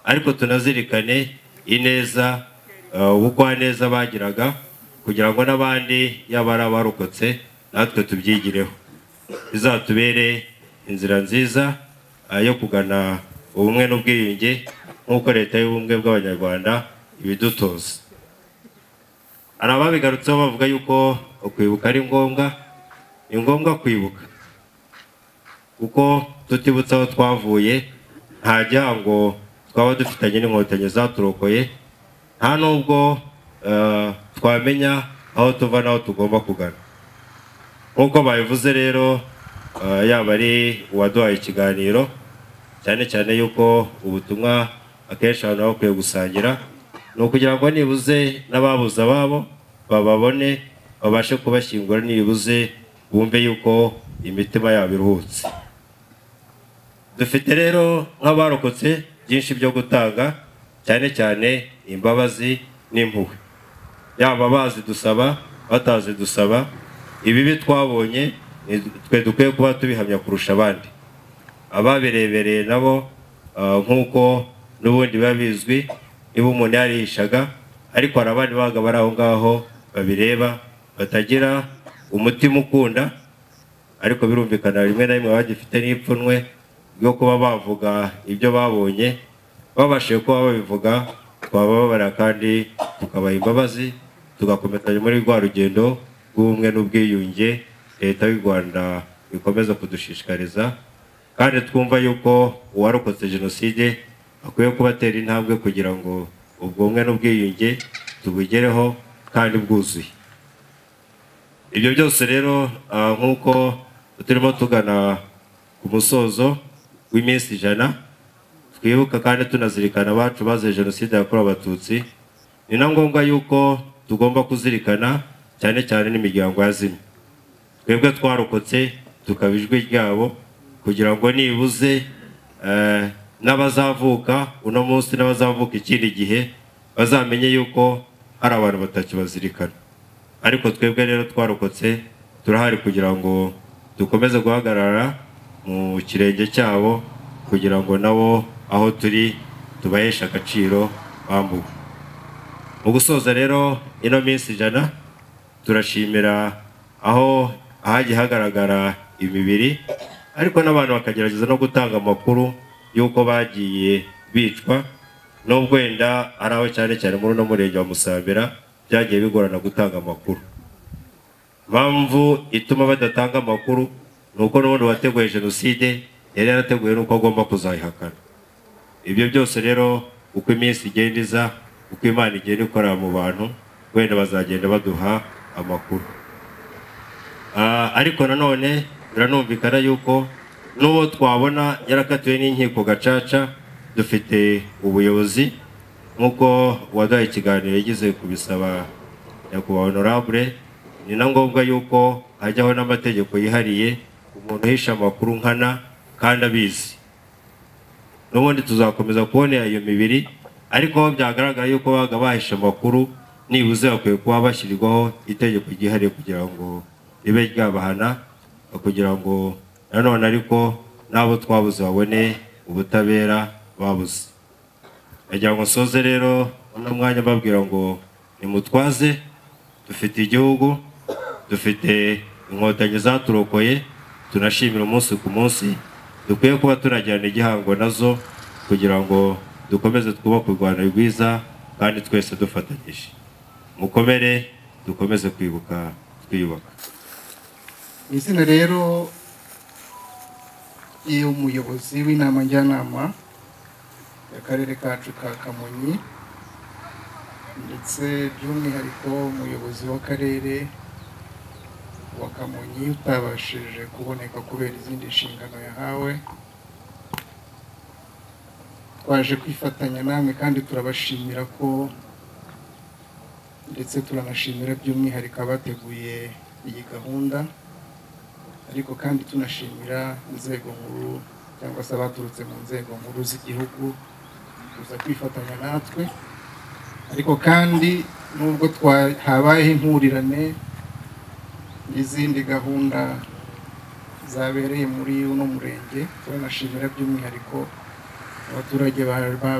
ariko tunazirikane ineza, ubugwaneza bagiraga, kugira ngo n'abandi yaba ari abarokotse natwe tubyigireho, bizatubere inzira nziza yo kugana ubumwe n'ubwiyunge nk'uko leta y'ubumwe bw'Abanyarwanda ibidutoza. Hari ababigarutseho bavuga yuko kwibuka ari ngombwa. Ni ngombwa kwibuka, kuko tutibutse aho twavuye nta gihango twaba dufitanye n'inkotanyi zaturokoye, nta nubwo twamenya aho tuva n'aho tugomba kugana. Nk'uko babivuze rero, yaba ari uwaduhaye ikiganiro, cyane cyane yuko ubutumwa akenshi abantu baba bakwiye gusangira, ni ukugira ngo nibuze n'ababuze ababo bababone, babashe kubashyingura, nibuze bumve yuko imitima yabo iruhutse. Dufite rero nk'abarokotse byinshi byo gutanga, cyane cyane imbabazi n'impuhwe, yaba bazi dusaba batazi dusaba. Ibibi twabonye twe dukwiye kuba tubihamya kurusha abandi. Ababirebereye nabo nk'uko n'ubundi biba bizwi, niba umuntu yarihishaga, ariko hari abandi babaga bari aho ngaho babireba batagira umutima ukunda, ariko birumvikana rimwe na rimwe bagifite n'ipfunwe ryo kuba bavuga ibyo babonye. Babashije kuba babivuga twabababara kandi tukabaha imbabazi, tugakomezanya muri rwa rugendo rw'ubumwe n'ubwiyunge leta y'u Rwanda ikomeza kudushishikariza, kandi twumva yuko uwarokotse jenoside akwiye kubatera intambwe kugira ngo ubwo bumwe n'ubwiyunge tubugereho kandi bwuzuye. Ibyo byose rero nk'uko turimo tugana ku musozo w'iminsi 100 twibuka kandi tunazirikana abacu bazize jenoside yakorewe Abatutsi, ni na ngombwa yuko tugomba kuzirikana cyane cyane n'imiryango yazimye. Twebwe twarokotse tukaba ijwi ryabo, kugira ngo nibuze n'abazavuka uno munsi n'abazavuka ikindi gihe bazamenye yuko hari abantu batakibazirikana. Ariko twebwe rero twarokotse turahari kugira ngo dukomeze guhagarara mu kirenge cyabo, kugira ngo nabo aho turi tubaheshe agaciro bambuwe. Mu gusoza rero ino minsi 100 turashimira aho ahagiye hagaragara imibiri, ariko n'abantu bakagerageza no gutanga amakuru y'uko bagiye bicwa, nubwo wenda ari aho cyane cyane muri uno murenge wa Musambira byagiye bigorana gutanga amakuru. Impamvu ituma badatanga amakuru ni uko n'ubundi wateguye jenoside yari yarateguye n'uko agomba kuzayihakana. Ibyo byose rero uko iminsi igenda iza, uko Imana igenda ikora mu bantu, wenda bazagenda baduha amakuru. Ariko nanone biranumvikana yuko n'uwo twabona yarakatiwe n'inkiko gacaca, dufite ubuyobozi nk'uko uwaduhaye ikiganiro yagize kubisaba nyakubahwa honorable, ni na ngombwa yuko hajyaho n'amategeko yihariye umuntu uhisha amakuru nkana kandi abizi. N'ubundi tuzakomeza kubona iyo mibiri, ariko aho byagaragara yuko baga bahisha amakuru, nibuze bakwiye kuba bashyirirwaho itegeko ryihariye kugira ngo ribe ryabahana, kugira ngo nanone ariko n'abo twabuze babone ubutabera babuze. Ndagira ngo nsoze rero uno mwanya mbabwira ngo nimutwaze, dufite igihugu, dufite inkotanyi zaturokoye, tunashimira umunsi ku munsi, dukwiye kuba tunagirana igihango nazo kugira ngo dukomeze twubake u Rwanda rwiza kandi twese dufatanyije. Mukomere, dukomeze kwibuka twiyubaka. Izina rero y'umuyobozi w'inama njyanama y'akarere kacu ka Kamonyi, ndetse by'umwihariko umuyobozi w'akarere wa Kamonyi utabashije kuboneka kubera izindi nshingano yahawe, twaje kwifatanya namwe kandi turabashimira ko, ndetse turanashimira by'umwihariko abateguye iyi gahunda, ariko kandi tunashimira inzego nkuru cyangwa se abaturutse mu nzego nkuru z'igihugu kuza kwifatanya natwe. Ariko kandi nubwo habayeho impurirane n'izindi gahunda zabereye muri uno murenge, turanashimira by'umwihariko abaturage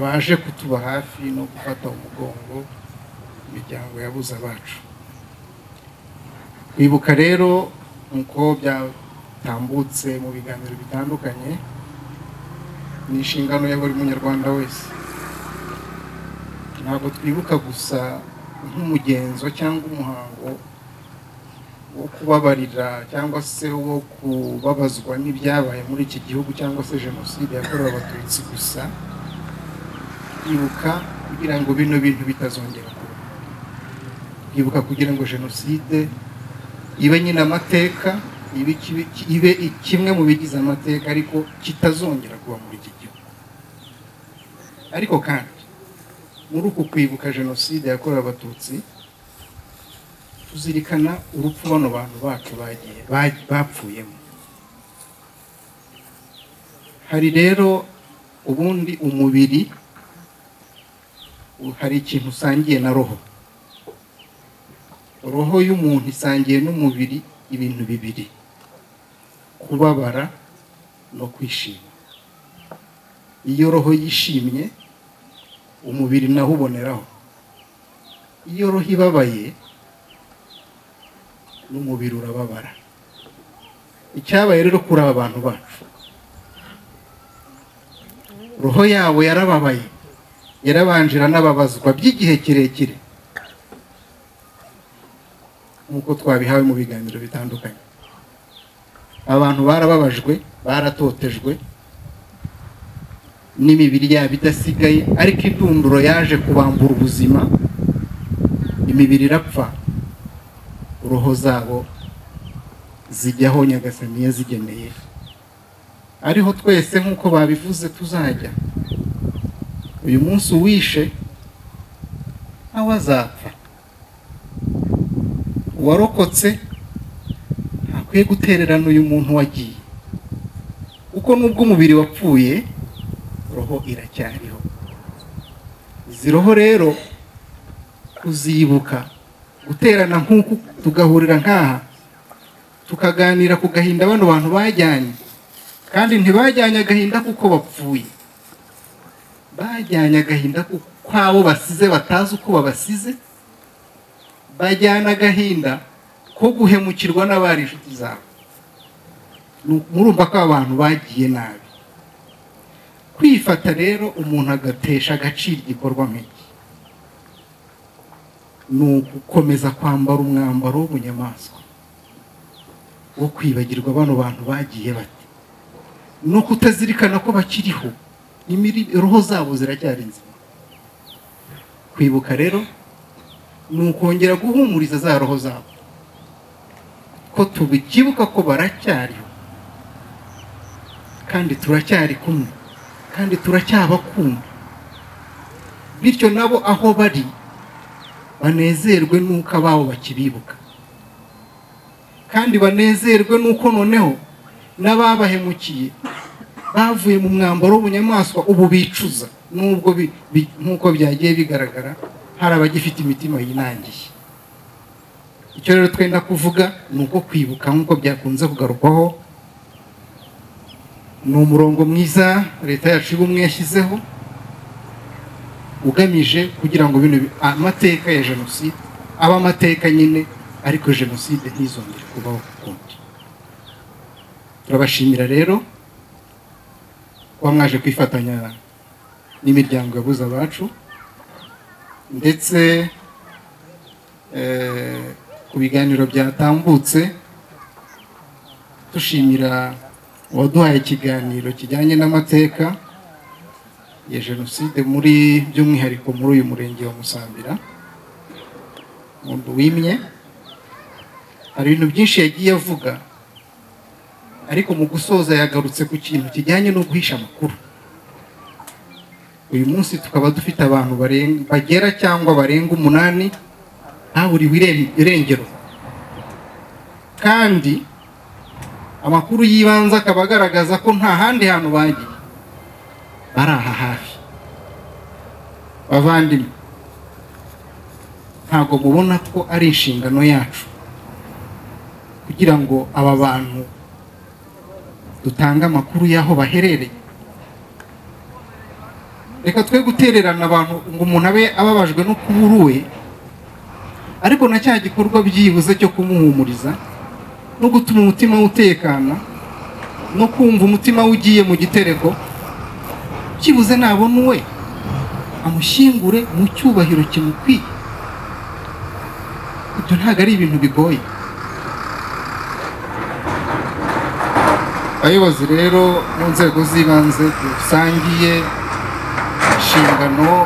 baje kutuba hafi no gufata umugongo imiryango yabuze abacu. Kwibuka rero nkuko byatambutse mu biganiro bitandukanye ni inshingano ya buri munyarwanda wese. Ntabwo twibuka gusa nk'umugenzo cyangwa umuhango wo kubabarira cyangwa se wo kubabazwa n'ibyabaye muri iki gihugu cyangwa se jenoside yakorewe abatutsi gusa, kwibuka kugira ngo bino bintu bitazongera kuba, kwibuka kugira ngo jenoside ibe nyine amateka, ibe kimwe mu bigize amateka ariko kitazongera kuba muri iki gihugu. Ariko kandi muri uku kwibuka jenoside yakorewe abatutsi tuzirikana urupfu bano bantu bacu bagiye bapfuyemo. Hari rero ubundi umubiri hari ikintu usangiye na roho. Roho y'umuntu isangiye n'umubiri ibintu bibiri: kubabara no kwishima. Iyo roho yishimye umubiri naho uboneraho, iyo roho ibabaye n'umubiri urababara. Icyabaye rero kuri aba bantu bacu, roho yabo yarababaye, yarabanjira n'ababazwa by'igihe kirekire nk'uko twabihawe mu biganiro bitandukanye. Abantu barababajwe, baratotejwe n'imibiri yabo idasigaye, ariko indunduro yaje kubambura ubuzima, imibiri irapfa, roho zabo zijyaho Nyagasani yazigeneye, ariho twese nk'uko babivuze tuzajya. Uyu munsi uwishe nawe azapfa, uwarokotse ntakwiye gutererana uyu muntu wagiye, kuko nubwo umubiri wapfuye roho iracyariho. Izi roho rero kuzibuka, guterana nk'uku tugahurira nkaha tukaganira ku gahinda bano bantu bajyanye, kandi ntibajyanye agahinda kuko bapfuye, bajyanye agahinda kuko abo basize batazi uko babasize, bajyana agahinda ko guhemukirwa n'abari inshuti zabo. Murumva ko abantu bagiye nabi. Kwifata rero umuntu agatesha agaciro igikorwa nk'iki ni ugukomeza kwambara umwambaro w'ubunyamaswa wo kwibagirwa bano bantu bagiye bate, no kutazirikana ko bakiriho, roho zabo ziracyari nzima. Kwibuka rero ni ukongera guhumuriza za roho zabo ko tubikibuka ko baracyariho, kandi turacyari kumwe, kandi turacyabakunda, bityo nabo aho bari banezerwe nuko ababo bakibibuka, kandi banezerwe nuko noneho n'ababahemukiye bavuye mu mwambaro w'ubunyamaswa ubu bicuza, nubwo nkuko byagiye bigaragara hari abagifite imitima yinangiye. Icyo rero twenda kuvuga ni uko kwibuka nkuko byakunze kugarukwaho Ni umurongo mwiza leta yacu y'ubumwe yashyizeho ugamije kugira ngo bino amateka ya jenoside aba amateka nyine, ariko jenoside ntizongere kubaho ukundi. Turabashimira rero kuba mwaje kwifatanya n'imiryango yabuze abacu, ndetse ku biganiro byatambutse dushimira uwaduhaye ikiganiro kijyanye n'amateka ya jenoside muri by'umwihariko muri uyu murenge wa Musambira, Muntu wimye. Hari ibintu byinshi yagiye avuga, ariko mu gusoza yagarutse ku kintu kijyanye no guhisha amakuru. Uyu munsi tukaba dufite abantu bagera cyangwa barenga 8 baburiwe irengero, kandi amakuru y'ibanze akaba agaragaza ko nta handi hantu bagiye, bari aha hafi. Bavandimwe, ntabwo mubona ko ari inshingano yacu kugira ngo aba bantu dutange amakuru y'aho baherereye? Reka twe gutererana abantu ngo umuntu abe ababajwe no kubura uwe, ariko na cya gikorwa byibuze cyo kumuhumuriza no gutuma umutima utekana no kumva umutima ugiye mu gitereko, byibuze nabona uwe amushyingure mu cyubahiro kimukwiye. Ibyo ntabwo ari ibintu bigoye. Abayobozi rero mu nzego z'ibanze dusangiye inshingano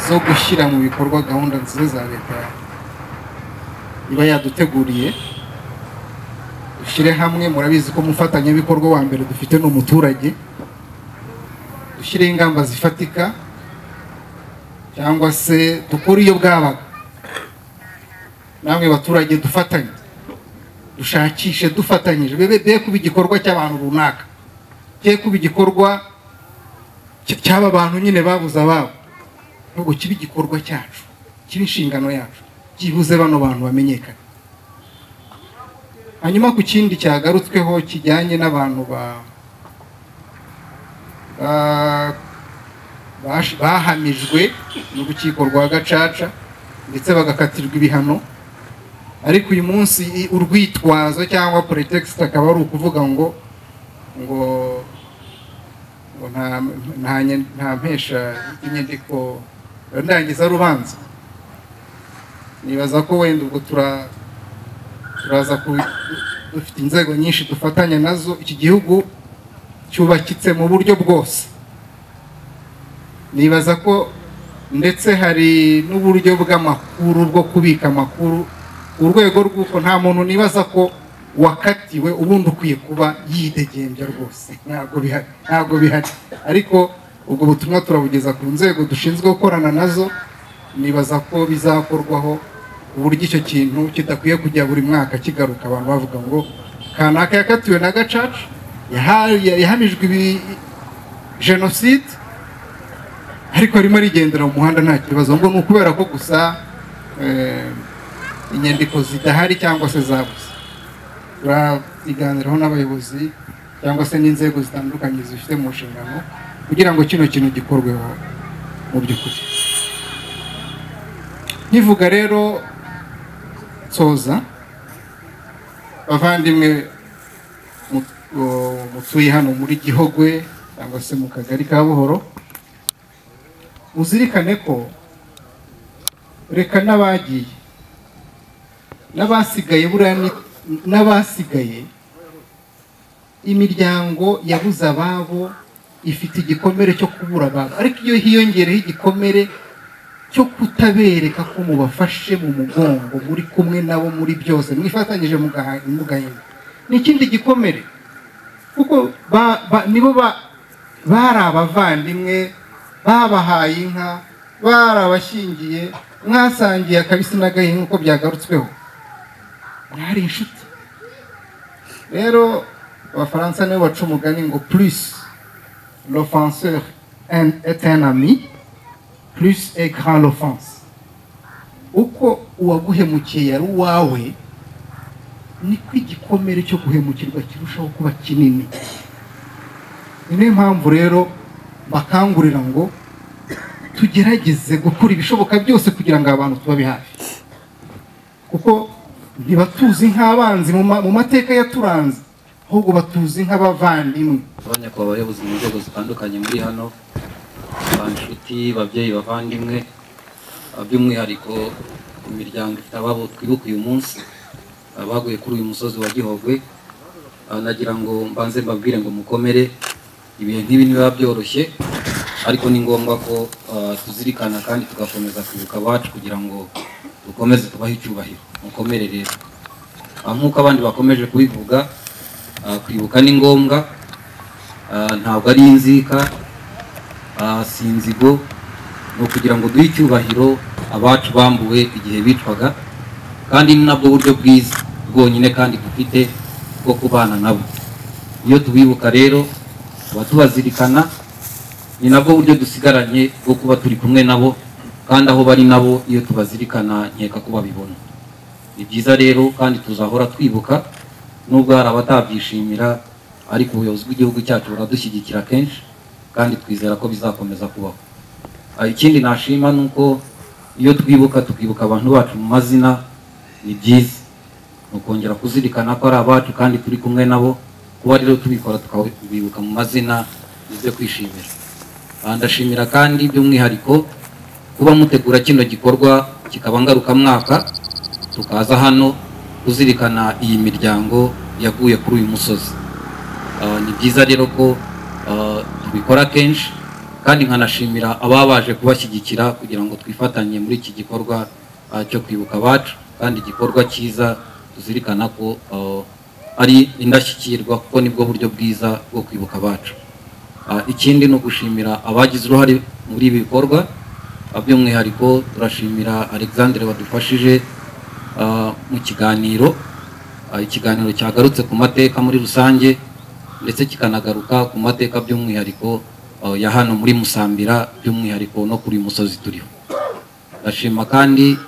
zo gushyira mu bikorwa gahunda nziza za leta iba yaduteguriye, dushyire hamwe. Murabizi ko umufatanyabikorwa wa mbere dufite ni umuturage. Dushyire ingamba zifatika cyangwa se dukore iyo bwabaga, namwe baturage dufatanye, dushakishe dufatanyije, bebe kuba igikorwa cy'abantu runaka, cye kuba igikorwa cy'aba bantu nyine babuze ababo, nubwo kiba igikorwa cyacu, kiba inshingano yacu, byibuze bano bantu bamenyekane. Hanyuma ku kindi cyagarutsweho kijyanye n'abantu bahamijwe n'urukiko rwa Gacaca ndetse bagakatirwa ibihano, ariko uyu munsi urwitwazo cyangwa pretext akaba ari ukuvuga ngo ngo nta mpesha inyandiko ndangiza rubanza. Nibaza ko wenda ubwo turaza dufite inzego nyinshi dufatanya nazo. Iki gihugu cyubakitse mu buryo bwose, nibaza ko ndetse hari n'uburyo bw'amakuru bwo kubika amakuru, urwego rw'uko nta muntu nibaza ko wakatiwe ubundi ukwiye kuba yidegembya rwose, ntabwo bihari. Ariko ubwo butumwa turabugeza ku nzego dushinzwe gukorana nazo, nibaza ko bizakorwaho uburyo icyo kintu kidakwiye kujya buri mwaka kigaruka abantu bavuga ngo kanaka yakatiwe na Gacaca, yahamijwe jenoside, ariko arimo arigendera mu muhanda nta kibazo, ngo ni ukubera ko gusa inyandiko zidahari cyangwa se zabuze. Turabiganiraho n'abayobozi cyangwa se n'inzego zitandukanye zifite mu nshingano kugira ngo kino kintu gikorweho mu by'ukuri. Nkivuga rero nsoza, bavandimwe mutuye hano muri Gihogwe cyangwa se mu kagari ka Buhoro, uzirikane ko reka n'abagiye n'abasigaye, buriya n'abasigaye, imiryango yabuze ababo ifite igikomere cyo kubura ababo, ariko iyo hiyongereho igikomere cyo kutabereka ko mubafashe mu mugongo, muri kumwe nabo muri byose, mwifatanyije mu gahinda, ni ikindi gikomere, kuko nibo bari abavandimwe, babahaye inka, barabashyingiye, mwasangiye akabisi n'agahinda nk'uko byagarutsweho, mwari inshuti. Rero abafaransa nibo baca umugani ngo plus l'offenseur est un ami, plus est grand l'offense. Uko uwaguhemukiye yari uwawe, niko igikomere cyo guhemukirwa kirushaho kuba kinini. Ni nayo mpamvu rero bakangurira ngo tugerageze gukora ibishoboka byose kugira ngo abantu tubabe hafi, kuko ntibatuzi nk'abanzi mu mateka yaturanze, ahubwo batuzi nk'abavandimwe. Abanyakubahwa abayobozi mu nzego zitandukanye muri hano, inshuti, babyeyi, bavandimwe, by'umwihariko imiryango ifite ababo twibuka uyu munsi baguye kuri uyu musozi wa Gihogwe, nagira ngo mbanze mbabwire ngo mukomere. Ibihe nk'ibi ntibiba byoroshye, ariko ni ngombwa ko tuzirikana kandi tugakomeza kwibuka abacu kugira ngo dukomeze tubahe icyubahiro. Mukomere rero. Nk'uko abandi bakomeje kubivuga, kwibuka ni ngombwa, ntabwo ari inzika, si inzigo, ni ukugira ngo duhe icyubahiro abacu bambuwe igihe bicwaga, kandi ni nabwo buryo bwiza bwonyine kandi dufite bwo kubana nabo. Iyo tubibuka rero tuba tubazirikana, ni nabwo buryo dusigaranye bwo kuba turi kumwe nabo, kandi aho bari nabo iyo tubazirikana nkeka ko babibona. Ni byiza rero kandi tuzahora twibuka, nubwo hari abatabyishimira, ariko ubuyobozi bw'igihugu cyacu buradushyigikira kenshi kandi twizera ko bizakomeza kubaho. Ikindi nashima ni uko iyo twibuka tukibuka abantu bacu mu mazina, ni byiza, ni ukongera kuzirikana ko ari abacu kandi turi kumwe nabo. Kuba rero tubikora tukabibuka mu mazina ni ibyo kwishimira. Ndashimira kandi by'umwihariko kuba mutegura kino gikorwa kikaba ngarukamwaka, tukaza hano kuzirikana iyi miryango yaguye kuri uyu musozi. Ni byiza rero ko tubikora kenshi, kandi nkanashimira ababaje kubashyigikira kugira ngo twifatanye muri iki gikorwa cyo kwibuka abacu, kandi igikorwa cyiza tuzirikana ko ari indashyikirwa, kuko nibwo buryo bwiza bwo kwibuka abacu. Ikindi ni ugushimira abagize uruhare muri ibi bikorwa, by'umwihariko turashimira Alexandre wadufashije mu kiganiro, ikiganiro cyagarutse ku mateka muri rusange, ndetse kikanagaruka ku mateka by'umwihariko ya hano muri Musambira, by'umwihariko no kuri musozi turiho. Ndashima kandi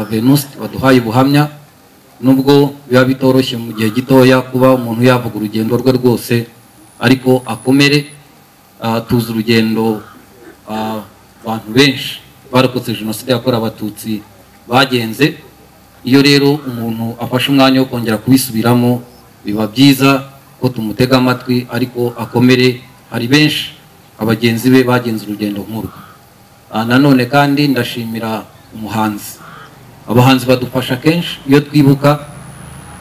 Venus waduhaye ubuhamya, nubwo biba bitoroshye mu gihe gitoya kuba umuntu yavuga urugendo rwe rwose, ariko akomere. Tuzi urugendo abantu benshi barokotse jenoside yakorewe Abatutsi bagenze. Iyo rero umuntu afashe umwanya wo kongera kubisubiramo, biba byiza ko tumutega amatwi, ariko akomere. Hari benshi abagenzi be bagenze urugendo nk'urwo. Nanone kandi ndashimira umuhanzi. Abahanzi badufasha kenshi iyo twibuka,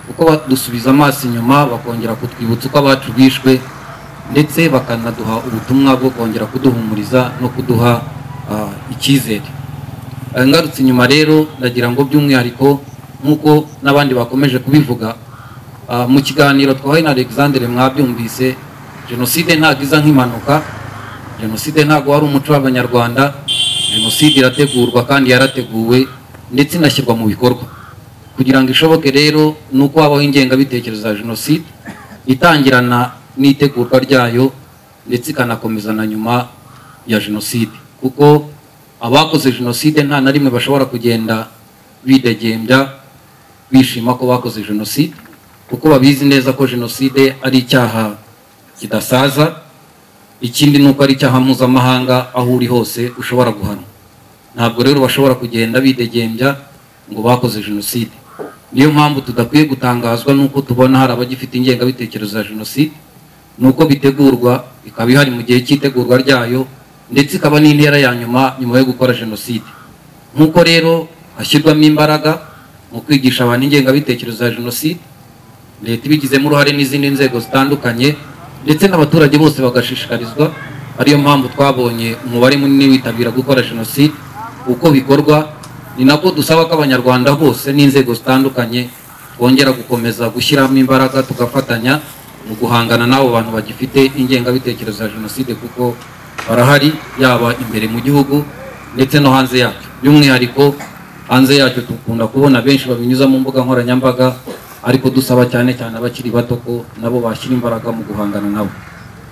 kuko badusubiza amaso inyuma bakongera kutwibutsa uko abacu bishwe, ndetse bakanaduha ubutumwa bwo kongera kuduhumuriza no kuduha icyizere. Ngarutse inyuma rero, ndagira ngo by'umwihariko nk'uko n'abandi bakomeje kubivuga mu kiganiro twahaye na Alexandre, mwabyumvise, jenoside ntabwo iza nk'impanuka, jenoside ntabwo wari umuco w'Abanyarwanda, jenoside irategurwa kandi yarateguwe ndetse inashyirwa mu bikorwa. Kugira ngo ishoboke rero ni uko habaho ingengabitekerezo ya jenoside itangirana n'itegurwa ryayo, ndetse ikanakomeza na nyuma ya jenoside, kuko abakoze jenoside nta na rimwe bashobora kugenda bidegembya bishima ko bakoze jenoside, kuko babizi neza ko jenoside ari icyaha kidasaza. Ikindi ni uko ari icyaha mpuzamahanga, aho uri hose ushobora guhanwa. Ntabwo rero bashobora kugenda bidegembya ngo bakoze jenoside. Niyo mpamvu tudakwiye gutangazwa nuko tubona hari abagifite ingengabitekerezo ya jenoside, nuko bitegurwa, ikaba ihari mu gihe cy'itegurwa ryayo, ndetse ikaba n'intera ya nyuma nyuma yo gukora jenoside. Nk'uko rero hashyirwamo imbaraga mu kwigisha abantu ingengabitekerezo ya jenoside, leta ibigizemo uruhare n'izindi nzego zitandukanye, ndetse n'abaturage bose bagashishikarizwa. Ariyo mpamvu twabonye umubare munini witabira gukora jenoside. Uko bikorwa ni nako dusaba ko Abanyarwanda bose n'inzego zitandukanye bongera gukomeza gushyiramo imbaraga, tugafatanya mu guhangana n'abo bantu bagifite ingengabitekerezo ya jenoside, kuko barahari yaba imbere mu gihugu ndetse no hanze yacyo. By'umwihariko hanze yacyo dukunda kubona benshi babinyuza mu mbuga nkoranyambaga, ariko dusaba cyane cyane abakiri bato ko nabo bashyira imbaraga mu guhangana nabo.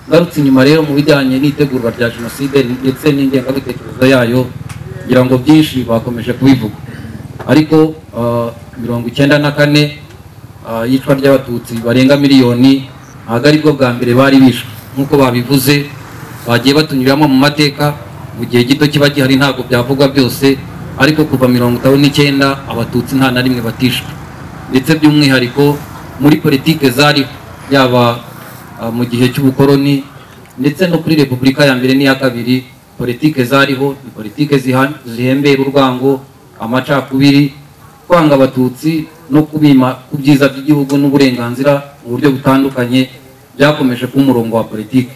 Ngarutse inyuma rero mu bijyanye n'itegurwa rya jenoside ndetse n'ingengabitekerezo yayo, ngira ngo byinshi bakomeje kubivuga, ariko 94 Iyicwa ry'Abatutsi barenga miliyoni ntabwo aribwo bwa mbere bari bishwe, nk'uko babivuze bagiye batunyuramo mu mateka mu gihe gito kiba gihari, ntabwo byavugwa byose, ariko kuva 59 Abatutsi nta na rimwe batishwe, ndetse by'umwihariko muri politike zari yaba mu gihe cy'ubukoroni ndetse no kuri Repubulika ya mbere n'iya kabiri, politike zariho ni politike zihembera urwango, amacakubiri, kwanga Abatutsi no kubima ku byiza by'igihugu n'uburenganzira mu buryo butandukanye, byakomeje kuba umurongo wa politike.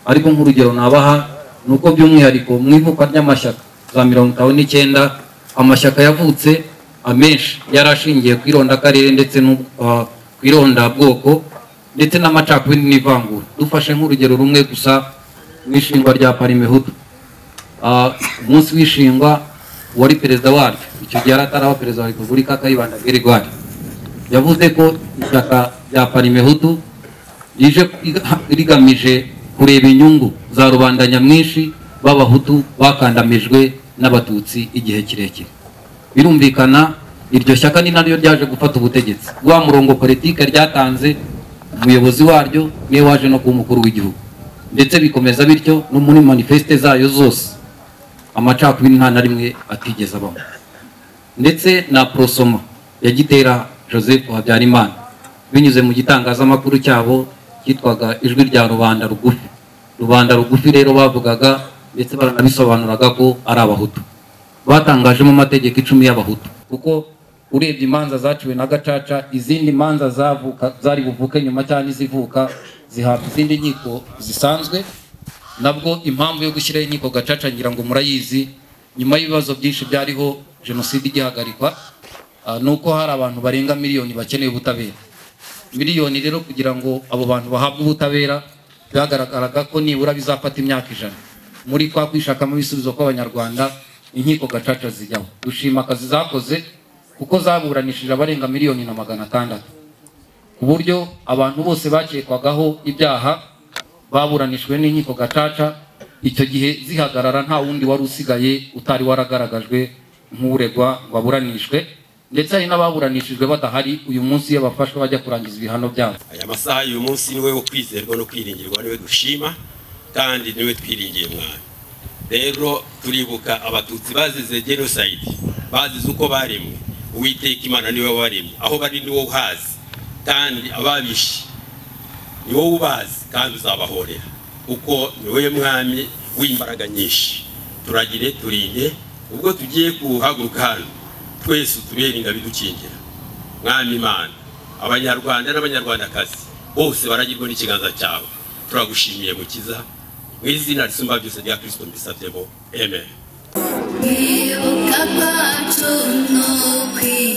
Ariko nk'urugero nabaha ni uko by'umwihariko mu ivuka ry'amashyaka za 59, amashyaka yavutse amenshi yari ashingiye ku irondakarere ndetse no ku irondabwoko ndetse n'amacakubiri n'ivangura. Dufashe nk'urugero rumwe gusa mu ishingwa rya Parimehutu, umunsi w'ishingwa wari perezida waryo icyo gihe yari ataraba perezida wa Repubulika, Kayibanda Gregoire, yavuze ko ishyaka rya Parimehutu rije rigamije kureba inyungu za rubanda nyamwinshi b'Abahutu bakandamijwe n'Abatutsi igihe kirekire. Birumvikana iryo shyaka ni naryo ryaje gufata ubutegetsi. Wa murongo politike ryatanze, umuyobozi waryo niwe waje no kuba umukuru w'igihugu, ndetse bikomeza bityo no muri manifeste zayo zose amacakubiri nta na rimwe atigeze abamo. Ndetse na Prosoma ya Gitera Joseph Habyarimana binyuze mu gitangazamakuru cyabo cyitwaga Ijwi rya Rubanda Rugufi. Rubanda rugufi rero bavugaga ndetse baranabisobanuraga ko ari Abahutu. Batangajemo amategeko 10 y'Abahutu, kuko urebye imanza zaciwe na Gacaca, izindi manza zavuka zari buvuke nyuma cyane izivuka zihabwa izindi nkiko zisanzwe. Nabwo impamvu yo gushyiraho inkiko Gacaca ngira ngo murayizi, nyuma y'ibibazo byinshi byariho jenoside igihagarikwa, nuko hari abantu barenga miliyoni bakeneye ubutabera. Miliyoni rero kugira ngo abo bantu bahabwe ubutabera byagaragaraga ko nibura bizafata imyaka 100. Muri kwa kwishakamo ibisubizo kw'Abanyarwanda, inkiko Gacaca zijyaho. Dushima akazi zakoze kuko zaburanishije abarenga 1,600,000, ku buryo abantu bose bakekwagaho ibyaha baburanishwe n'inkiko Gacaca. Icyo gihe zihagarara nta wundi wari usigaye utari waragaragajwe nk'uregwa ngo aburanishwe, ndetse hari n'ababuranishijwe badahari uyu munsi iyo bafashwe bajya kurangiza ibihano byabo. Aya masaha uyu munsi niwe wo kwizerwa no kwiringirwa, niwe dushima kandi niwe twiringiye Mwami. Rero turibuka Abatutsi bazize genocide, bazize uko baremwe. Uwiteka Imana niwe waremye, aho bari niwo uhazi, kandi ababishe ni wowe ubazi kandi uzabahorera, kuko niwe Mwami w'imbaraga nyinshi. Turagire turinde ubwo tugiye kuhaguruka hano twese utubere ingabo idukingira. Mwami Imana, Abanyarwanda n'Abanyarwandakazi bose baragirwa n'ikiganza cyawe. Turagushimiye Mukiza, mu izina risumba byose rya Kristo mbisabyemo, amen. Kwibuka kwacu ni ukwirinda.